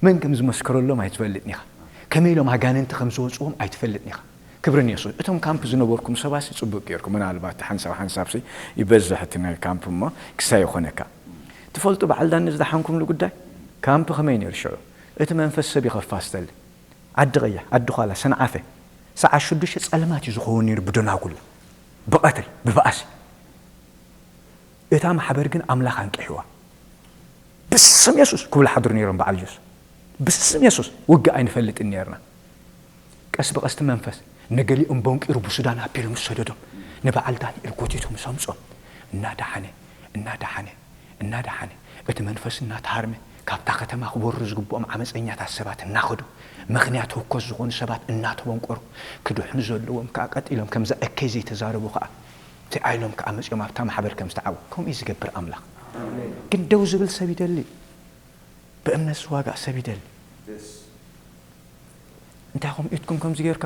መን ከም ዝመስከረሎም ኣይትፈልጥን ኢኻ። ከመይ ኢሎም ኣጋንንቲ ከም ዝወጽዎም ኣይትፈልጥን ኢኻ። ክብሪ ንየሱስ። እቶም ካምፕ ዝነበርኩም ሰባሲ ጽቡቅ ጌርኩም። ምናልባት ሓንሳብ ሓንሳብሲ ይበዝሕ እቲ ናይ ካምፕ እሞ ክሳይ ይኾነካ። ትፈልጡ በዓል ዳኒ ዝደሓንኩምሉ ጉዳይ? ካምፕ ከመይ ነይሩ ሽዑ? እቲ መንፈስ ሰብ ይኸፋስተል። ዓዲ ቀይሕ፣ ዓዲ ዃላ፣ ሰንዓፈ፣ ሰዓት ሽዱሽተ ጸልማት እዩ ዝኸውን ነይሩ ብደናጉላ። ብቐትሪ፣ ብባእሲ። እታ ማሕበር ግን ኣምላኽ ኣንቂሕዋ። ብስም የሱስ ክብሉ ሓድሩ ነይሮም በዓል ጆስ። ብስም የሱስ ውግእ ኣይንፈልጥን ነይርና። ቀስ ብቐስ እቲ መንፈስ ንገሊኦም በንቂሩ ብሱዳን ኣቢሉ ምስ ሰደዶም፣ ንበዓል ዳንኤል ጎቲቱ ምስ ኣምጾም፣ እናደሓነ፣ እናደሓነ፣ እናደሓነ፣ እቲ መንፈስ እናተሃርመ፣ ካብታ ከተማ ክበሩ ዝግብኦም ዓመፀኛታት ሰባት እናኸዱ፣ ምኽንያት ህኮት ዝኾኑ ሰባት እናተበንቆሩ፣ ክድሕኑ ዘለዎም ከኣ ቀጥ ኢሎም ከምዛ እከይ ዘይተዛረቡ ከኣ፣ ትዓ ኢሎም ከኣ መጺኦም ኣብታ ማሕበር ከም ዝተዓው-፣ ከምኡ እዩ ዝገብር ኣምላኽ። ኣሜን። ግን ደው ዝብል ሰብ ይደሊ። ብእምነት ዝዋጋእ ሰብ ይደሊ። የስ። እንታይ ኹም ኢድኩም ከምዚ ጌርካ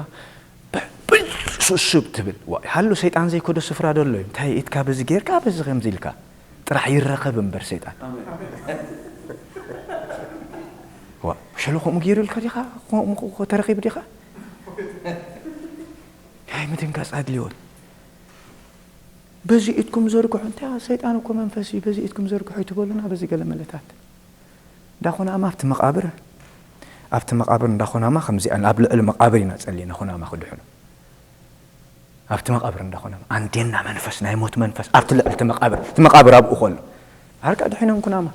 ብ-፣ ብ-፣ ሱስብ ትብል? ዋይ፣ ሃሉ ሰይጣን ዘይከዶ ስፍራ ደሎ እዩ። እንታይ ኢድካ በዚ ጌርካ በዚ ከምዚ ኢልካ? ጥራሕ ይረኸብ እምበር ሰይጣን። ኣሜን። ዋ፣ ሸሎ ከምኡ ገይሩ ኢልካ ዲኻ? ከምኡ ተረኺቡ ዲኻ? ናይ ምድንጋጽ ኣድልዮ። በዚ ኢድኩም ዘርግሑ፣ እንታይ ሰይጣን እኮ መንፈስ እዩ፣ በዚ ኢድኩም ዘርግሑ ኣይትበሉና፣ በዚ ገለ መለታት። እንዳኾናማ ኣብቲ መቓብር፣ ኣብቲ መቓብር እንዳኾናማ ከምዚኣ ኣብ ልዕሊ መቓብር ኢና ጸሊና፣ ኾናማ ክድሕኑ። ኣብቲ መቓብር እንዳኾናማ፣ ኣንዴና መንፈስ፣ ናይ ሞት መንፈስ፣ ኣብቲ ልዕሊ እቲ መቓብር፣ እቲ መቓብር ኣብኡ ኾሎ። ዓርቃ ድሒኖም ኩናማ።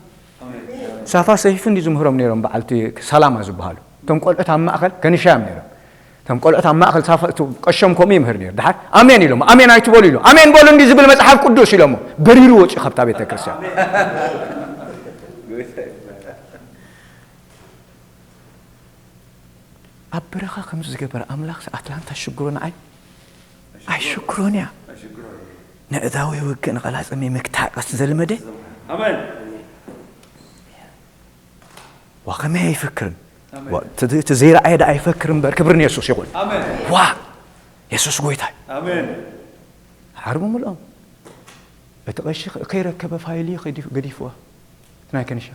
ሳፋ ሰይፉ እንዲ ዝምህሮም ነይሮም በዓልቲ ሰላማ ዝበሃሉ። እቶም ቆልዑት ኣብ ማእኸል ከንሻዮም ነይሮም። እቶም ቆልዑት ኣብ ማእኸል ሳፋ፣ እቲ ቀሾም ከምኡ ይምህር ነይሩ። ደሓር ኣሜን ኢሎም፣ ኣሜን ኣይትበሉ ኢሉ። ኣሜን በሉ እንዲ ዝብል መጽሓፍ ቅዱስ ኢሎሞ። በሪሩ ወፂኡ ካብታ ቤተ ክርስቲያን። ኣብ በረኻ ከም ዝገበረ ኣምላኽ ኣትላንታ ሽግሮ ንዓይ ኣይሽግሮን እያ። ንእዳዊ ውግእ ንቐላጽም ምክታቀስ ዘልመደ ኣሜን። ዋ፣ ከመይ ኣይፈክርን? ኣሜን። ዋ፣ እቲ፣ እቲ ዘይረኣየ ደኣ ኣይፈክር እምበር፣ ክብሪ ንየሱስ ይኹን። ኣሜን። ዋ፣ የሱስ ጎይታ እዩ። ኣሜን። ሓርቡ ምልኦም። እቲ ቀሺ ከ-፣ ከይረከበ ፋይል እዩ ከዲፉ-፣ ገዲፍዋ። እቲ ናይ ከንሻ።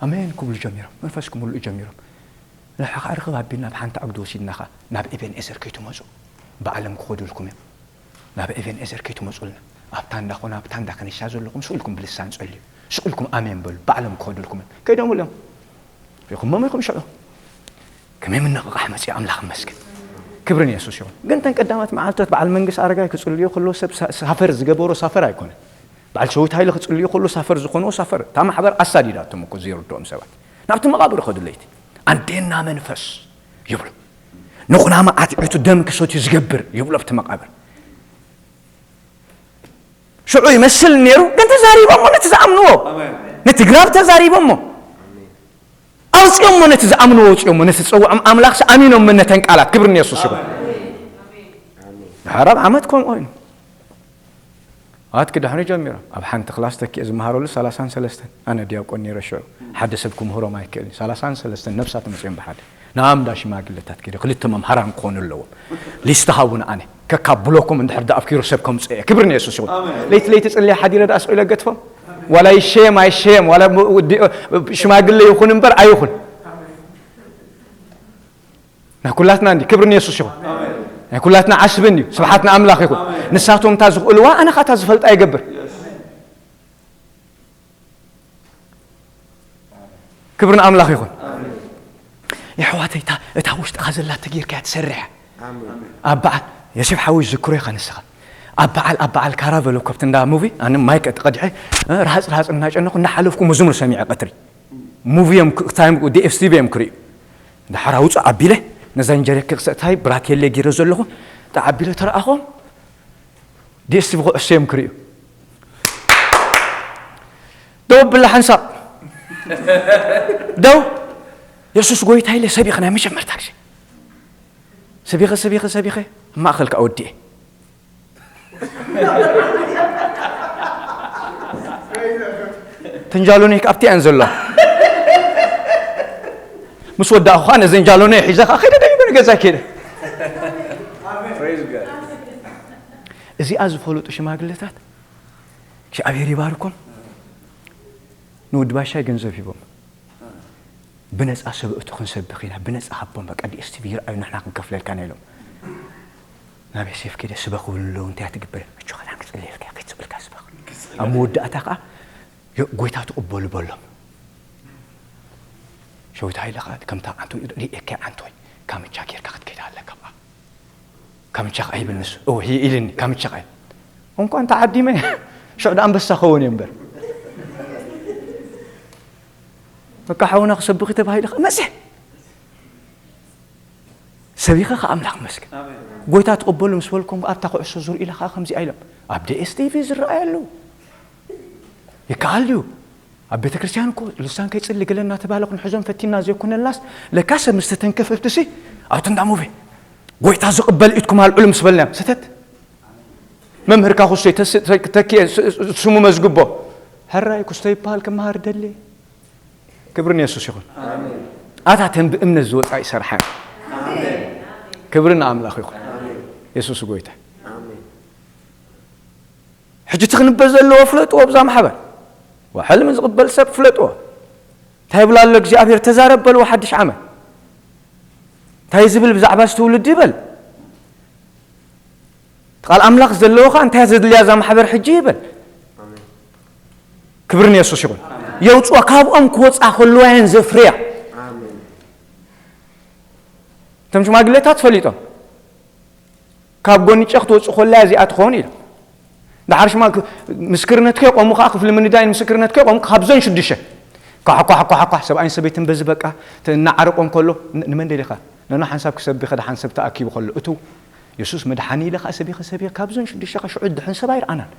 ኣሜን ክብሉ ጀሚሮም። መንፈስ ክምልኡ ጀሚሮም። ንሕኻ ርኽብ ኣቢልና ብሓንቲ ዓጉዲ ወሲድናኻ ናብ ኤቤን ኤዘር ከይትመጹ። ባዕሎም ክኸዱልኩም እዮም። ናብ ኤቨን ኤዘር ከይትመጹልና። ኣብታ እንዳ ኾና፣ ኣብታ እንዳ ከኒሻ ዘለኹም ስእልኩም ብልሳን ጸልዩ። ስእልኩም ኣሜን በሉ። ባዕሎም ክኸዱልኩም እዮም። ከይዶም ኢሎም። ሪኹሞም ኢኹም ሽዑ። ከመይ ምንቕቓሕ መጺኡ ኣምላኽ ይመስገን። ክብሪ ንየሱስ ይኹን። ግን እተን ቀዳማት መዓልታት በዓል መንግስቲ ኣረጋይ ክጽልዩ ከለዉ ሰብ ሳ-፣ ሳፈር ዝገበሮ ሳፈር ኣይኮነን። በዓል ሸዊት ሃይለ ክጽልዩ ከለዉ ሳፈር ዝኾንዎ ሳፈር። እታ ማሕበር ኣሳዲዳቶም እኮ ዘይርድኦም ሰባት። ናብቲ መቓብር ይኸዱ ለይቲ። ኣንዴና መንፈስ ይብሉ። ንኹናማ ኣትዒቱ ደም ክሰትዩ ዝገብር ይብሎ ኣብቲ መቓብር። ሽዑ ይመስል ነይሩ፣ ግን ተዛሪቦሞ ነቲ ዝኣምንዎ። ኣሜን። ነቲ ግራብ ተዛሪቦሞ። ኣውፅኦሞ ነቲ ዝኣምንዎ ኣውፅኦሞ፣ ነቲ ዝፀውዖም ኣምላኽሲ ኣሚኖም ነተን ቃላት። ክብሪ ንየሱስ ይኹን። ኣሜን። ድሓር ኣብ ዓመት ከምኡ ኮይኑ። ኣት ክድሕኑ ጀሚሮም። ኣብ ሓንቲ ክላስ ተኪኤ ዝመሃረሉ ሰላሳን ሰለስተን። ኣነ ዲያቆን ነይረ ሽዑ። ሓደ ሰብ ክምህሮም ኣይክእልን። ሰላሳን ሰለስተን ነብሳት መፅኦም ብሓደ። ናብ እንዳ ሽማግለታት ከይደ፣ ክልተ መምሃራን ክኾኑ ኣለዎም። ሊስት ሃቡን ኣነ ከካብሎኩም እንድሕር ደኣ ኣፍኪሩ ሰብ ከምጽኦ እየ። ክብሪ ንየሱስ ይኹን። ለይቲ ለይቲ ጽልየ ሓዲረ ደኣ ስቕ ኢለ ገድፎም። ዋላ ይሸየም ኣይሸየም፣ ዋላ ም-፣ ውዲ-፣ ሽማግለ ይኹን እምበር ኣይኹን። ናይ ኩላትና እንዲ፣ ክብሪ ንየሱስ ይኹን። ናይ ኩላትና ዓስቢ እንዲ፣ ስብሓት ንኣምላኽ ይኹን። ንሳቶም እታ ዝኽእልዋ፣ ኣነ ኻታ ዝፈልጣ ይገብር። ክብሪ ንኣምላኽ ይኹን። የሕዋተይ፣ እታ፣ እታ ውሽጥኻ ዘላ ተጌርካያ ትሰርሕ። ኣብ በዓል፣ የሴፍ ሓወይ ዝክሮ ኢኻ ንስኻ። ኣብ በዓል፣ ኣብ በዓል ካራ በሎ ከብቲ እንዳ ሙቪ፣ ኣነ ማይክ ተቐዲሐ፣ እ፣ ርሃጽ ርሃጽ እናጨነኹ እናሓለፍኩ መዝሙር ሰሚዐ ቀትሪ። ሙቪ እዮም ክ-፣ ታይም ዲ ኤስ ቲ ቪ እዮም ክርእዩ። ደሓር ኣውፅእ ኣቢለ፣ ነዛ እንጀረኪ ክሰእታይ ብራኬሌ ጌረ ዘለኹ፣ ጣ ኣቢለ ተረኣኾም፣ ዲ ኤስ ቲ ቪ ኩዕሶ እዮም ክርእዩ። ደው ብላ ሓንሳብ። ደው። የሱስ ጎይታ ኢለ ሰቢኸ ናይ መጀመርታ ግዜ። ሰቢኸ፣ ሰቢኸ፣ ሰቢኸ፣ ኣብ ማእኸል ከኣ ወዲኤ። ተንጃሎኒ ኣብቲ እየን ዘሎ። ምስ ወዳእኹ ኸኣ ነዘን ጃሎኒ ሒዘ ኸኣ ከይደ ደጊመ ንገዛይ ከይደ። እዚኣ ዝፈለጡ ሽማግለታት እግዚኣብሔር ይባርኮም። ንወዲ ባሻይ ገንዘብ ሂቦም። ብነጻ ሰብ እቱ ክንሰብኽ ኢና፣ ብነጻ ሃቦም፣ በቃ ዲ ኤስ ቲ ቪ ይርኣዩ፣ ንሕና ክንከፍለልካ ኢና ኢሎም። ናብ ዮሴፍ ከይደ ስበኽ ክብሉ ኣለዉ፣ እንታይ ትግበር? ኣጆኻ፣ ንዓን ክጽልየልካ እየ፣ ከይትስእልካ ስበኽ። ኣብ መወዳእታ ከኣ ዮ-፣ ጎይታ ትቕበሉ በሎም። ሸዊት ሃይለ ከኣ ከምታ ዓንቶይ ርእየካ እየ፣ ዓንቶይ፣ ካምቻ ጌርካ ክትከይድ ኣለካ ብኣ። ካምቻ ከኣ ይብል ንሱ። እወ፣ ሂ-፣ ኢልኒ፣ ካምቻ ከኣ። እንኳን ተዓዲመ፣ ሽዑ ደኣ ኣንበሳ ኸውን እየ እምበር። በቃ ሓውና ክሰብኽ እዩ ተባሂሉ ከኣ መጽየ። ሰቢኸ ከኣ ኣምላኽ መስገን። ኣሜን። ጎይታ ትቕበሉ ምስ በልኩም ከኣ ኣብታ ኩዕሶ ዙር ኢለ ከኣ ከምዚኣ ኢሎም። ኣብ ዲ ኤስ ቲ ቪ ዝረኣዩ ኣለዉ። ይከኣል ድዩ? ኣብ ቤተ ክርስቲያን እኮ ልሳን ከይጽሊ ገለ እናተባህለ ክንሕዞም ፈቲና ዘይኮነልናስ፣ ለካ ሰብ ምስ ተተንከፈ ኣብቲ ሲ፣ ኣብቲ እንዳ ሙቪ፣ ጎይታ ዝቕበል ኢድኩም ኣልዕሉ ምስ በልናዮም፣ ሰተት። መምህርካ ኩስቶይ ተስ-፣ ተ-፣ ተኪኤ ስ-፣ ስ-፣ ስሙ መዝግቦ። ሕራይ ኩስቶይ ይበሃል ክመሃር ደሊ። ክብሪ ንየሱስ ይኹን። ኣሜን። ኣታ ተን ብእምነት ዝወጻ ይሰርሓን። ኣሜን። ክብሪ ንኣምላኽ ይኹን። ኣሜን። የሱስ ጎይታ። ኣሜን። ሕጂ እቲ ክንበ ዘለዎ ፍለጥዎ ብዛ ማሕበር። ወሐልሚ ዝቕበል ሰብ ፍለጥዎ። እንታይ ይብላ ኣሎ እግዚኣብሔር? ተዛረብ በልዎ ሓድሽ ዓመት። እንታይ ዝብል ብዛዕባ እዚ ትውልዲ ይበል። ቃል ኣምላኽ ዘለዎ ኸኣ እንታይ ዘድልያ እዛ ማሕበር ሕጂ ይበል። ኣሜን። ክብሪ ንየሱስ ይኹን። ኣሜን። የውፅኦ፣ ካብኦም ክወፅኣ ከለዋ እየን ዘፍርያ። ኣሜን። እቶም ሽማግሌታት ፈሊጦም። ካብ ጎኒ ጨኽ ትወፅእ ኮላ እዚኣ ትኸውን ኢሉ። ደሓር ሽማ ክ-፣ ምስክርነትከ ቆሙ ኸዓ ክፍሊ ምንዳይን ምስክርነትከ ቆሙ ካብዞን ሽዱሽተ። ኳሕ፣ ኳሕ፣ ኳሕ፣ ኳሕ፣ ሰብኣይን ሰበይትን በዚ በቃ ተ-፣ እናዓረቆም ከሎ ን-፣ ንመን ደሊኻ? ነኖ ሓንሳብ ክሰብኸ ደሓን ሰብ ተኣኪቡ ከሎ እቱ የሱስ መድሓኒ ኢለ ኸዓ ሰቢኸ ሰቢኸ ካብዞን ሽዱሽተ ኸዓ ሽዑ ድሕን ሰብ ኣይረኣናን።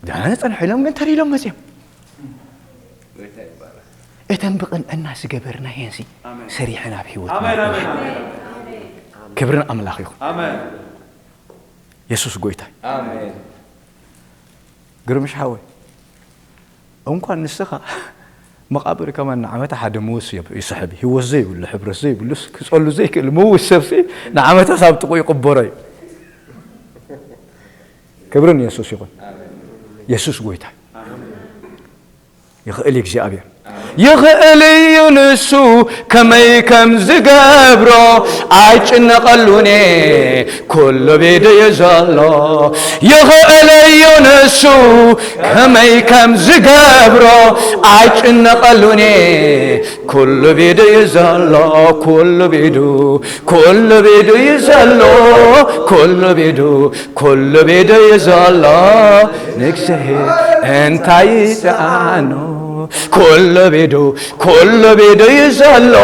ደህና ነጸንሕ ኢሎም ግን ተር ኢሎም መጺኦም። ጎይታ ይባረክ። እተን ብቕንዕና ዝገበርናየን ሲ ኣሜን። ሰሪሐን ኣብ ህይወትና ኣሜን፣ ኣሜን፣ ኣሜን። ክብርን ኣምላኽ ይኹን። ኣሜን። የሱስ ጎይታ እዩ። ኣሜን። ግርምሽ ሓወይ፣ እንኳን ንስኻ መቓብር ከማን ንዓመታ ሓደ ምውስ ይብ-፣ ይስሕብ እዩ። ህይወት ዘይብሉ፣ ሕብረት ዘይብሉስ ክጸሉ ዘይክእል ምውስ ሰብሲ ንዓመታ ሳብ ጥቑ ይቕበሮ እዩ። ክብርን የሱስ ይኹን። የሱስ ጎይታ እዩ። ይኽእል እዩ እግዚኣብሔር። ይኽእል እዩ ንሱ ከመይ ከም ዝገብሮ ኣይጭነቐሉን እየ፣ ኩሉ ብኢዱ እዩ ዘሎ። ይኽእል እዩ ንሱ ከመይ ከም ዝገብሮ ኣይጭነቐሉን እየ፣ ኩሉ ብኢዱ እዩ ዘሎ፣ ኩሉ ብኢዱ፣ ኩሉ ብኢዱ እዩ ዘሎ፣ ኩሉ ብኢዱ፣ ኩሉ ብኢዱ እዩ ዘሎ። ንእግዚኣብሔር እንታይ ይስኣኖ? ኩሉ ብኢዱ፣ ኩሉ ብኢዱ እዩ ዘሎ፣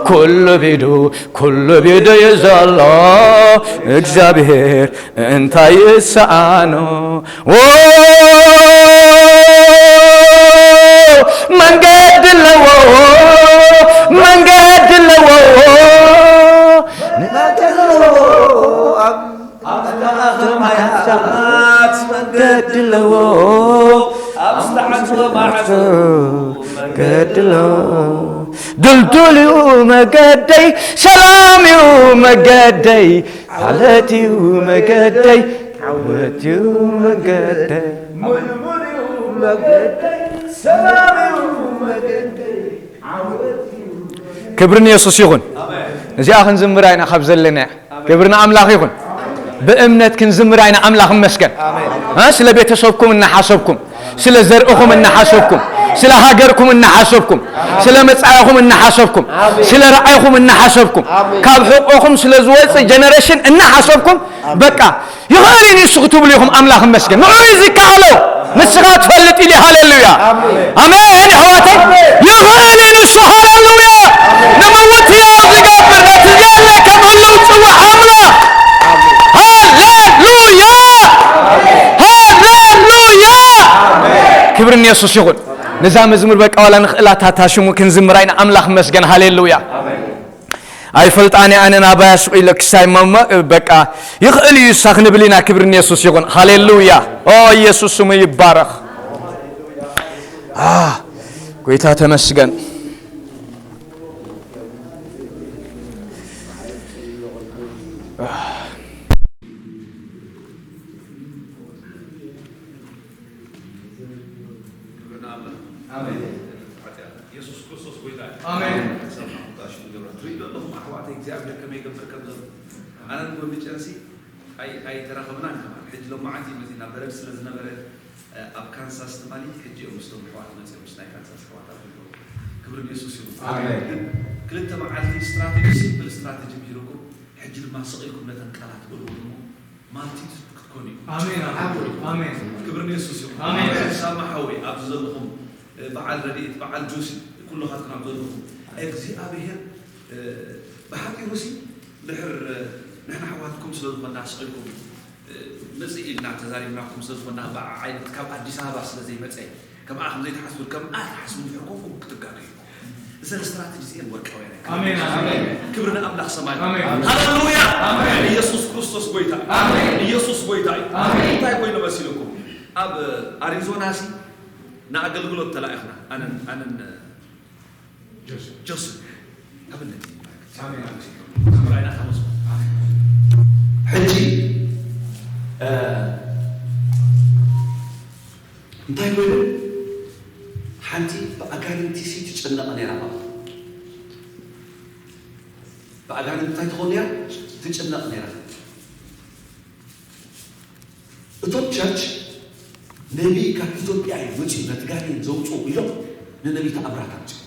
ኩሉ ብኢዱ፣ ኩሉ ብኢዱ እዩ ዘሎ። እግዚኣብሔር እንታይ ይስኣኖ? ዎ፣ መንገዲ ኣለዎ፣ መንገዲ ኣለዎ። መንገዲ ኣለዎ። ኣብ ዝተዓጽወ ማዕጾ መንገዲ ኣለዎ። ድልዱል እዩ መገደይ፣ ሰላም እዩ መገደይ፣ ዓወት እዩ መገደይ፣ ዓወት እዩ መገደይ። ክብሪ ንየሱስ ይኹን። እዚኣ ክንዝምራ ኢና ካብ ዘለና። ክብሪ ንኣምላኽ ይኹን። ብእምነት ክንዝምር ኢና። ኣምላኽ ይመስገን። እ፣ ስለ ቤተሰብኩም እናሓሰብኩም፣ ስለ ዘርእኹም እናሓሰብኩም፣ ስለ ሃገርኩም እናሓሰብኩም፣ ስለ መጻኢኹም እናሓሰብኩም፣ ስለ ረኣይኹም እናሓሰብኩም፣ ካብ ሕቆኹም ስለ ዝወጽእ ጀነሬሽን እናሓሰብኩም፣ በቃ ይኽእል እዩ ንሱ ክትብሉ ኢኹም። ኣምላኽ ይመስገን። ንዑ እዩ ዝከኣሎ። ንስኻ ትፈልጥ ኢሉ። ሃሌሉያ። ኣሜን። ኣሕዋተይ፣ ይኽእል እዩ ንሱ። ሃሌሉያ። ንምውትያው ዝገብር ነቲ ዘየለ ከም ህልው ዝጽውዕ ኣምላኽ። ሃሌሉያ። ሃሌሉያ። ክብሪ ንየሱስ ይኹን። ነዛ መዝሙር በቃ ዋላ ንኽእላታ እታ ሽሙ ክንዝምራ ኢና። ኣምላኽ ይመስገን። ሃሌሉያ። ኣይፈልጣን እየ ኣነ ናባያ ሱቕ ኢለ ክሳይ መመ-፣ በቃ ይኽእል እዩ እሳ ክንብል ኢና። ክብሪ ንየሱስ ይኹን። ሃሌሉያ። ኦ፣ ኢየሱስ ስሙ ይባረኽ። አ፣ ጎይታ ተመስገን። ክብሪ ንኣምላኽ። ኣሜን። ሓጢኣት የሱስ ክርስቶስ ጎይታ እዩ። ኣሜን። ሰላም ቁጣሽ ንገብራ። ትርእዩ ዶ ኣለኹም ኣሕዋተይ እግዚኣብሔር ከመይ ይገብር ከም ዘሎ? ኣነን ጎንጨንሲ ኣይ-፣ ኣይተራኸብናን ከማን። ሕጂ ሎማዓንቲ መፂና በረድ ስለ ዝነበረ፣ እ፣ ኣብ ካንሳስ ትማሊ ሕጂ እዮም ምስቶም ኣሕዋት መፂኦም ምስ ናይ ካንሳስ ኣሕዋት ኣብ ክብሪ ንየሱስ ይኹን። ኣሜን። ግን ክልተ መዓልቲ ስትራቴጂ፣ ሲምፕል ስትራቴጂ ምሂርኩም፣ ሕጂ ድማ ስቕ ኢልኩም ነተን ቃላት በልዎ እሞ ማልቲ ክትኮኑ ኢኹም። ኣሜን፣ ኣሜን፣ ኣሜን። ክብሪ ንየሱስ ይኹን። ኣሜን። ሳማ ሓወይ፣ ኣብዚ ዘለኹም፣ እ፣ በዓል ረድኤት፣ በዓል ጆሲ፣ ኩልኻትኩም ኣብ ዘለኹም፣ እግዚኣብሔር፣ እ፣ ብሓቂኡሲ ድሕር፣ እ፣ ንሕና ኣሕዋትኩም ስለ ዝኾንና ስቕ ኢልኩም፣ እ፣ መጽእ ኢልና ተዛሪብናኩም ስለ ዝኾንና፣ ብዓ ዓይነት ካብ ኣዲስ ኣበባ ስለ ዘይመጸ፣ ከምኣ ከም ዘይትሓስቡ፣ ከምኣ ትሓስቡ እንድሕር ኮንኩም ክትጋገዩ። እዘን ስትራተጂ እዚአን ወርቃውያን እየን። ኣሜን፣ ኣሜን። ክብሪ ንኣምላኽ ሰማይ። ኣሜን። ሃሌሉያ። ኣሜን። ኢየሱስ ክርስቶስ ጎይታ እዩ። ኣሜን። ኢየሱስ ጎይታ እዩ። ኣሜን። እንታይ ኮይኑ መሲልኩም? ኣብ ኣሪዞና ሲ ንኣገልግሎት ተላኢኽና። ኣነን፣ ኣነን ጆስ። ጆስ። ኣብነት እዩ። ኣሜን። ሰማይና ተመስገን። ኣሜን። ሕጂ፣ እ፣ እንታይ ኮይኑ? ሓንቲ ብኣጋንንቲ ሲ ትጭነቕ ነይራ ማለት። ብኣጋንንቲ እንታይ ትኸውን ነይራ? ትጭነቕ ነይራ። እቶም ቸርች ነቢይ ካብ ኢትዮጵያ እዩ መፂኡ ነቲ ጋኔን ዘውፅኡ ኢሎም ንነቢይ ተኣምራት ኣምፅኡ።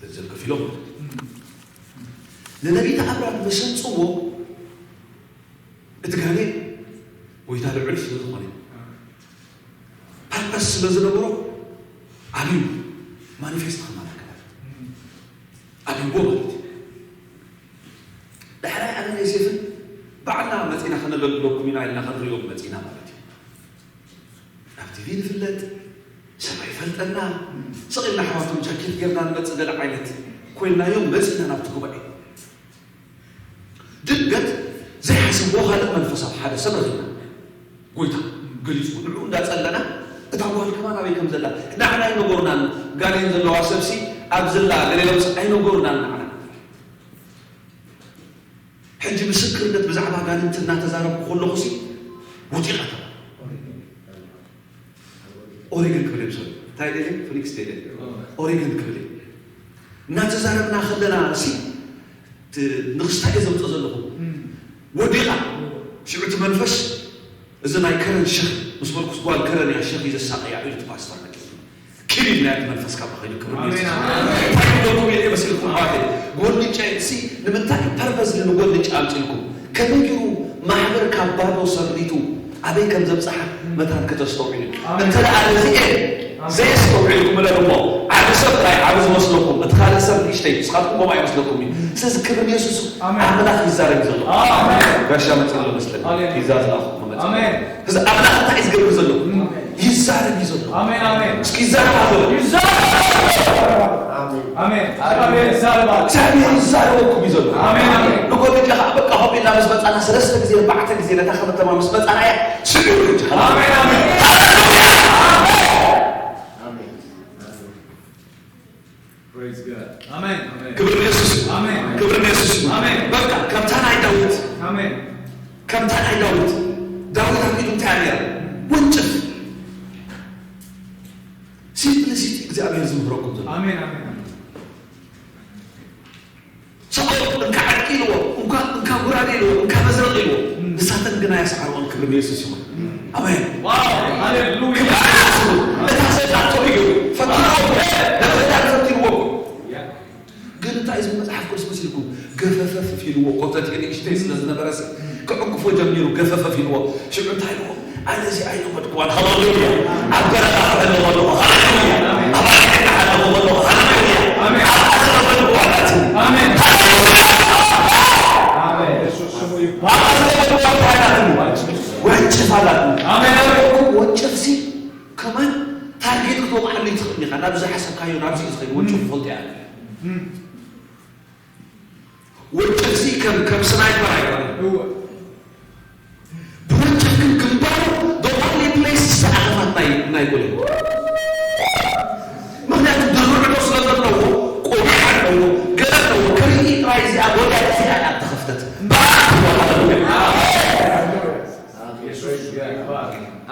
ገንዘብ ከፊሎም ማለት እዩ። ንነቢይ ተኣምራት ምስ ኣምፅዎ እቲ ጋኔን ጎይታ ልዑል ስለ ዝኾነ ፐርፐስ ስለ ዝነበሮ ኣብዩ ማኒፌስት ክማላከ ማለት እዩ። ኣብይዎ ማለት እዩ። ዳሕራይ ኣነን ዮሴፍን ባዕልና መፂና ከነገልግለኩም ኢና ኢልና ክንሪኦም መፂና ማለት እዩ። ኣብ ቲቪ ንፍለጥ፣ ሰብ ኣይፈልጠና፣ ስቕ ኢልና ኣሕዋቶም ጃኬት ጌርና ንመፅእ ገለ ዓይነት ኮይንናዮም መፂና ናብቲ ጉባኤ። ድንገት ዘይሓሰቦ ካልእ መንፈስ ኣብ ሓደ ሰብ ረኺብና። ጎይታ ገሊጹ ንዕኡ እንዳጸለና፣ እታ ጓል ከማን ኣበይ ከም ዘላ ንዓና ኣይነገሩናን። ጋኔን ዘለዋ ሰብሲ ኣብ ዘላ ገለ ለውጢ ኣይነገሩናን ንዓና። ሕጂ ምስክርነት ብዛዕባ ኣጋንንቲ እናተዛረብኩ ከለኹሲ ወዲቓ ተባለ። ኦሬገን ክብል እየ፣ ሶሪ፣ እንታይ ደለ? ፊኒክስ ደለ። ኦሬገን ክብል እየ። እናተዛረብና ከለና ሲ፣ ት-፣ ንኽስታይ እየ ዘምፅኦ ዘለኹ። ወዲቓ። ሽዑ እቲ መንፈስ፣ እዚ ናይ ከረን ሸኽ፣ ምስ በልኩስ ጓል ከረን እያ፣ ሸኽ እዩ ዘሳቕያ ኢሉ እቲ ፓስተር መፂኡ። ኪድ ኢልና እቲ መንፈስ ካብ ኸይዱ ክብሪ ኣሜን፣ የሱስ። ኣሜን። እንታይ ክብለኩም እየ መሲልኩም ማለት እዩ? ጎልጫ ሲ፣ ንምንታይ ፐርፐዝ ንጎልጫ ኣምፂልኩም? ከመይ ገይሩ ማሕበር ካብ ባዶ ሰሪቱ ኣበይ ከም ዘብፅሓ መታን ከተስተውዕሉ። ኣሜን። እንተ ደኣ ነዚኤን ኣሜን። ዘየስተውዕልኩም እለሉ እሞ፣ ዓቢ ሰብ ጥራይ ዓቢ ዝመስለኩም፣ እቲ ካልእ ሰብ ንእሽተይ፣ ንስኻትኩም ከምኡ ኣይመስለኩም እዩ። ስለዚ ክብሪ ንየሱስ፣ ኣሜን። ኣምላኽ ይዛረብ እዩ ዘሎ። ኣሜን። ጋሻ መጺኡ ኣሎ መስለኒ። ኣሜን። ሒዛ ዝለኣኹ ክመጽእ። ኣሜን። እዚ ኣምላኽ እንታይ እዩ ዝገብር ዘሎ? ኣሜን። ይዛረብ እዩ ዘሎ። ኣሜን፣ ኣሜን። እስኪ ይዛረብ ኣሎ። ይዛረብ። ኣሜን። ኣሜን። ኣሜን። ይዛረብ ኣሎ። እግዚኣብሔር ይዛረበኩም እዩ ዘሎ። ኣሜን፣ ኣሜን። ንጎድንካ ከዓ በቃ ሆም ኢልና ምስ መጻና ሰለስተ ግዜ ኣርባዕተ ግዜ ነታ ከተማ ምስ መጻና እያ ስምዒት ሕጂ ሃሌሉያ። ኣሜን፣ ኣሜን። ሃሌሉያ። ኣሜን። በቃ ከምታ ናይ ዳዊት ኣሜን። ከምታ ናይ ዳዊት ዳዊት ኣብ ኢዱ እንታይ ነይራ? ወንጭፍ። ሲምፕሊሲቲ እግዚኣብሔር ዝምህረኩም ዘሎ ኣሜን ኣሜን። ሰብኣይ እንካ ዓርቂ ኢልዎ፣ እንካ እንካ ጉራዴ ኢልዎ፣ እንካ መዝረቕ ኢልዎ። ንሳተን ግና ያስዓርኦን። ክብሪ ንየሱስ ይኹን። ኣሜን። ዋው ሃሌሉያ። ክብሪ ንየሱስ ይኹን። እታ ዘላቶ እዩ ፈትንዎ። ነብርዳን ፈትንዎ። ግን እንታይ እዚ መጽሓፍ ቅዱስ መሲልኩም? ገፈፈፍ ኢልዎ። ኮተቴ ንእሽተይ ስለ ዝነበረ ሲ ክዕግፎ ጀሚሩ። ገፈፈፍ ኢልዎ። ሽዑ እንታይ ኢልዎ? ኣነ እዚኣ ኣይለመድኩዋን። ሃሌሉያ። ኣብ በረኻ ክዕልቦ ኣለኹ። ሃሌሉያ። ኣብ ኣርሒቕ ክሓልፎ ኣለኹ። ሃሌሉያ። ኣሜን። ኣብ ኣዘነበልኩዋ ናት። ኣሜን። ሃሌሉያ። ኣሜን። የሱስ ስሙ ይባረክ። ኣብ ኣዘነበልኩዋ እንታይ ናት? ወንጭፍ ኣላት። ኣሜን። ወንጭፍ ሲ ከማን ታርጌት ክትወቕዓሉ ትኽእል ኢኻ። ናብ ዝሓሰብካዮ ናብዚ እዩ ትኸይድ። ወንጭፍ ፈልጥ እያ። ወንጭፍሲ ከም ከም ስናይፐር ኣይኮነን። እወ። ብወንጭፍ ግን ግንባሩ the only place ዝሰዓረፋት ናይ ናይ ጎል። ምክንያቱ ድርዕዶ ስለ ዘለዎ ቆቢዕ ኣለዎ፣ ገለ ኣለዎ። ከርኢ ጥራይ እዚኣ ጎልያድ እዚኣ እያ እተኸፍተት። ብኣት ቦታ ኣለዎ።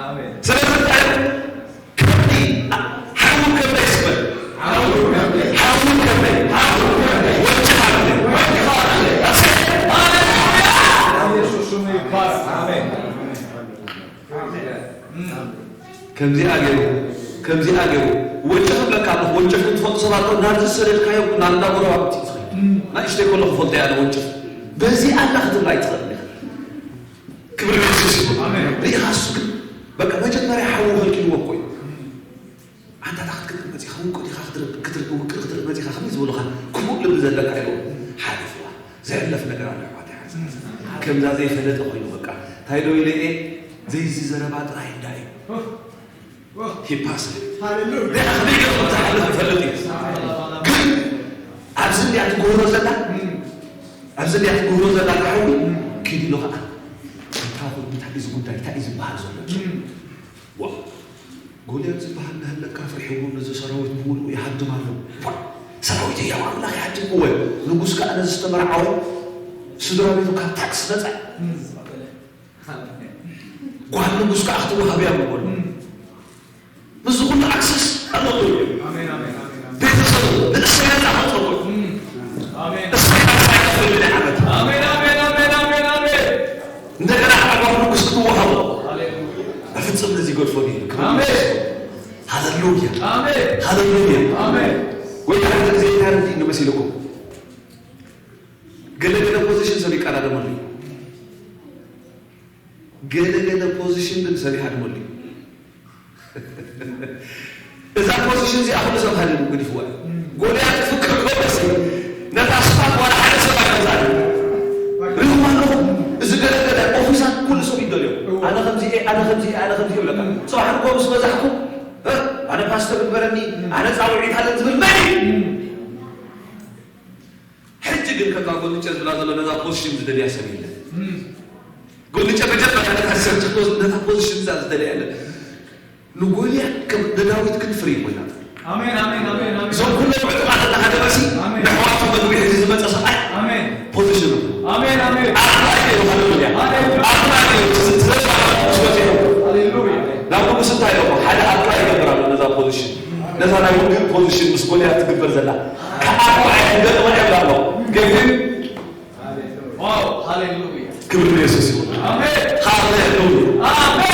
ኣሜን። ስለዚ እንታይ ከምዚ ሓዊ ከመይ ይስበል? ሓዊ ከመይ? ሓዊ ከመይ? ሓዊ ከመይ? ወንጭፍ ኣለ። ወንጭፍ ኣለ። ኣሜን። ኢየሱስ ስሙ ይባረክ። ኣሜን። ከምዚኣ ገይሩ፣ ከምዚኣ ገይሩ። ወንጭፍ እብለካ ኣለኹ፣ ወንጭፍ ክትፈልጡ ሰባት ኣለዉ። ናብዚ ዝሰደድካዮ ናብ እንዳ ጎረባብቲ እዩ ዝኸይድ። ንእሽተይ ከሎ ክፈልጦ እየ ኣነ ወንጭፍ። በዚ ኣላ ክትብላ ኣይትኽእልን ኢኻ። ክብሪ ንየሱስ ይኹን። ኣሜን። ርኢኻ እሱ ግን በቃ መጀመርያ ሓዊ ከልኪልዎ እኮ እዩ። ኣንታ እታ ክትክትር መጺኻ፣ ውቅር ኢኻ ክትር-፣ ክትር-፣ ውቅር ክትርኢ መጺኻ፣ ከመይ ዝበሉኻ ክፉእ ልቢ ዘለካ ኢልዎ ሓሊፍዋ። ዘሕለፍ ነገር ኣሎ ኣሕዋተይ፣ ሓንሳብ። ከምዛ ዘይፈለጠ ኮይኑ በቃ። እንታይ ዶ ኢለ እየ? ዘይዚ ዘረባ ጥራይ እንዳ እዩ። ሂ ፓስድ። ሃሌሉያ። ኣኽሊል ክትሓልፍ ይፈልጥ እዩ። ግን ኣብዚ እንድያ ትጎህሮ ዘላ፣ ኣብዚ እንድያ ትጎህሮ ዘላ ሓዊ ኪድ ኢሉ ኸዓ፣ እንታይ ኮይኑ፣ እንታይ እዩ እዚ ጉዳይ፣ እንታይ እዩ ዝበሃል ዘሎ? ዋ፣ ጎልያድ ዝበሃል እናሃለካ ፍርሕዎም ነዚ ሰራዊት ብምሉኡ ይሃድም ኣሎ። ዋ፣ ሰራዊት ህያው ኣምላኽ ይሃድምዎ። ንጉስ ከኣ ነዚ ዝተመርዓወ ስድራ ቤቱ ካብ ታክስ ነጻ። ጓል ንጉስ ከኣ ክትወሃብ እያ ምበሉ። ምስዚ ኩሉ ኣክሰስ ኣለዎ። ኣሜን፣ ኣሜን፣ ኣሜን፣ ኣሜን። ቤተሰቡ ንእስራኤል ኣመጸዎ። እም። ኣሜን። እስራኤል ኣስራ ይከፍል ዓመት። ኣሜን፣ ኣሜን፣ ኣሜን፣ ኣሜን፣ ኣሜን። እንደገና ከዓ ጓል ንጉስ ክትወሃቦ። ሃሌሉያ። በፍጹም ነዚ ይገድፎ እዩ። ኣሜን። ሃሌሉያ። ኣሜን። ሃሌሉያ። ኣሜን። ወይ ሓደ ጊዜ እንታይ ኢሉ መሲልኩም? ገለ ገለ ፖዚሽን ሰብ ይቀዳደመሉ እዩ። ገለ ገለ ፖዚሽን ግን ሰብ ይሃድመሉ እዩ። እዛ ፖዚሽን እዚኣ ኩሉ ሰብ ሃዲሙ ገዲፍዋ እዩ። ጎልያድ ክፍክር ከሎሲ ነታ ስፓት ዋላ ሓደ ሰብ ኣይመጽኣን እዩ። ርኢኹም ኣለኹም? እዚ ገለ ገለ ኦፊሳት ኩሉ ሰብ ይደልዮ። ኣነ ከምዚ እየ፣ ኣነ ከምዚ እየ፣ ኣነ ከምዚ እየ ይብለካ። ጽባሕ ንግሆ ምስ በዛሕኩም፣ እ፣ ኣነ ፓስተር ግበረኒ፣ ኣነ ጻውዒት ኣለኒ ዝብል መን እዩ? ሕጂ ግን ከምዛ ጎልጨ ዝብላ ዘሎ ነዛ ፖዚሽን ዝደልያ ሰብ የለን። እም። ጎልጨ መጀመርያ ነታ ሰርች ክወስድ ነታ ፖዚሽን እዛ ዝደልያ የለን። ንጎልያድ ከም ንዳዊት ግን ፍሪ ኮይና። ኣሜን፣ ኣሜን፣ ኣሜን፣ ኣሜን። እዞም ኩሎም ዕጡቓት እናሃደመሲ ኣሜን። ንኣሕዋቱ መግቢ ሒዙ ዝመጸ ሰብኣይ ኣሜን። ፖዚሽኑ። ኣሜን፣ ኣሜን። ኣርባዕተ እዩ፣ ሃሌሉያ። ሃሌሉያ። ኣርባዕተ እዩ፣ ትዘ-፣ ትዘ-፣ ትዘ-፣ ሃሌሉያ። ናብ ንጉስ እንታይ ኢሎሞ? ሓደ ኣርባዕተ ይገብር ኣሎ ነዛ ፖዚሽን። ነዛ ናይ ውግእ ፖዚሽን ምስ ጎልያድ ትግበር ዘላ። ከኣርባዕተ ክገጥማ እየ ብላ ኣሎ። ግን ዋው፣ ሃሌሉያ። ክብሪ ንየሱስ ይኹን። ኣሜን። ሃሌሉያ። ኣሜን።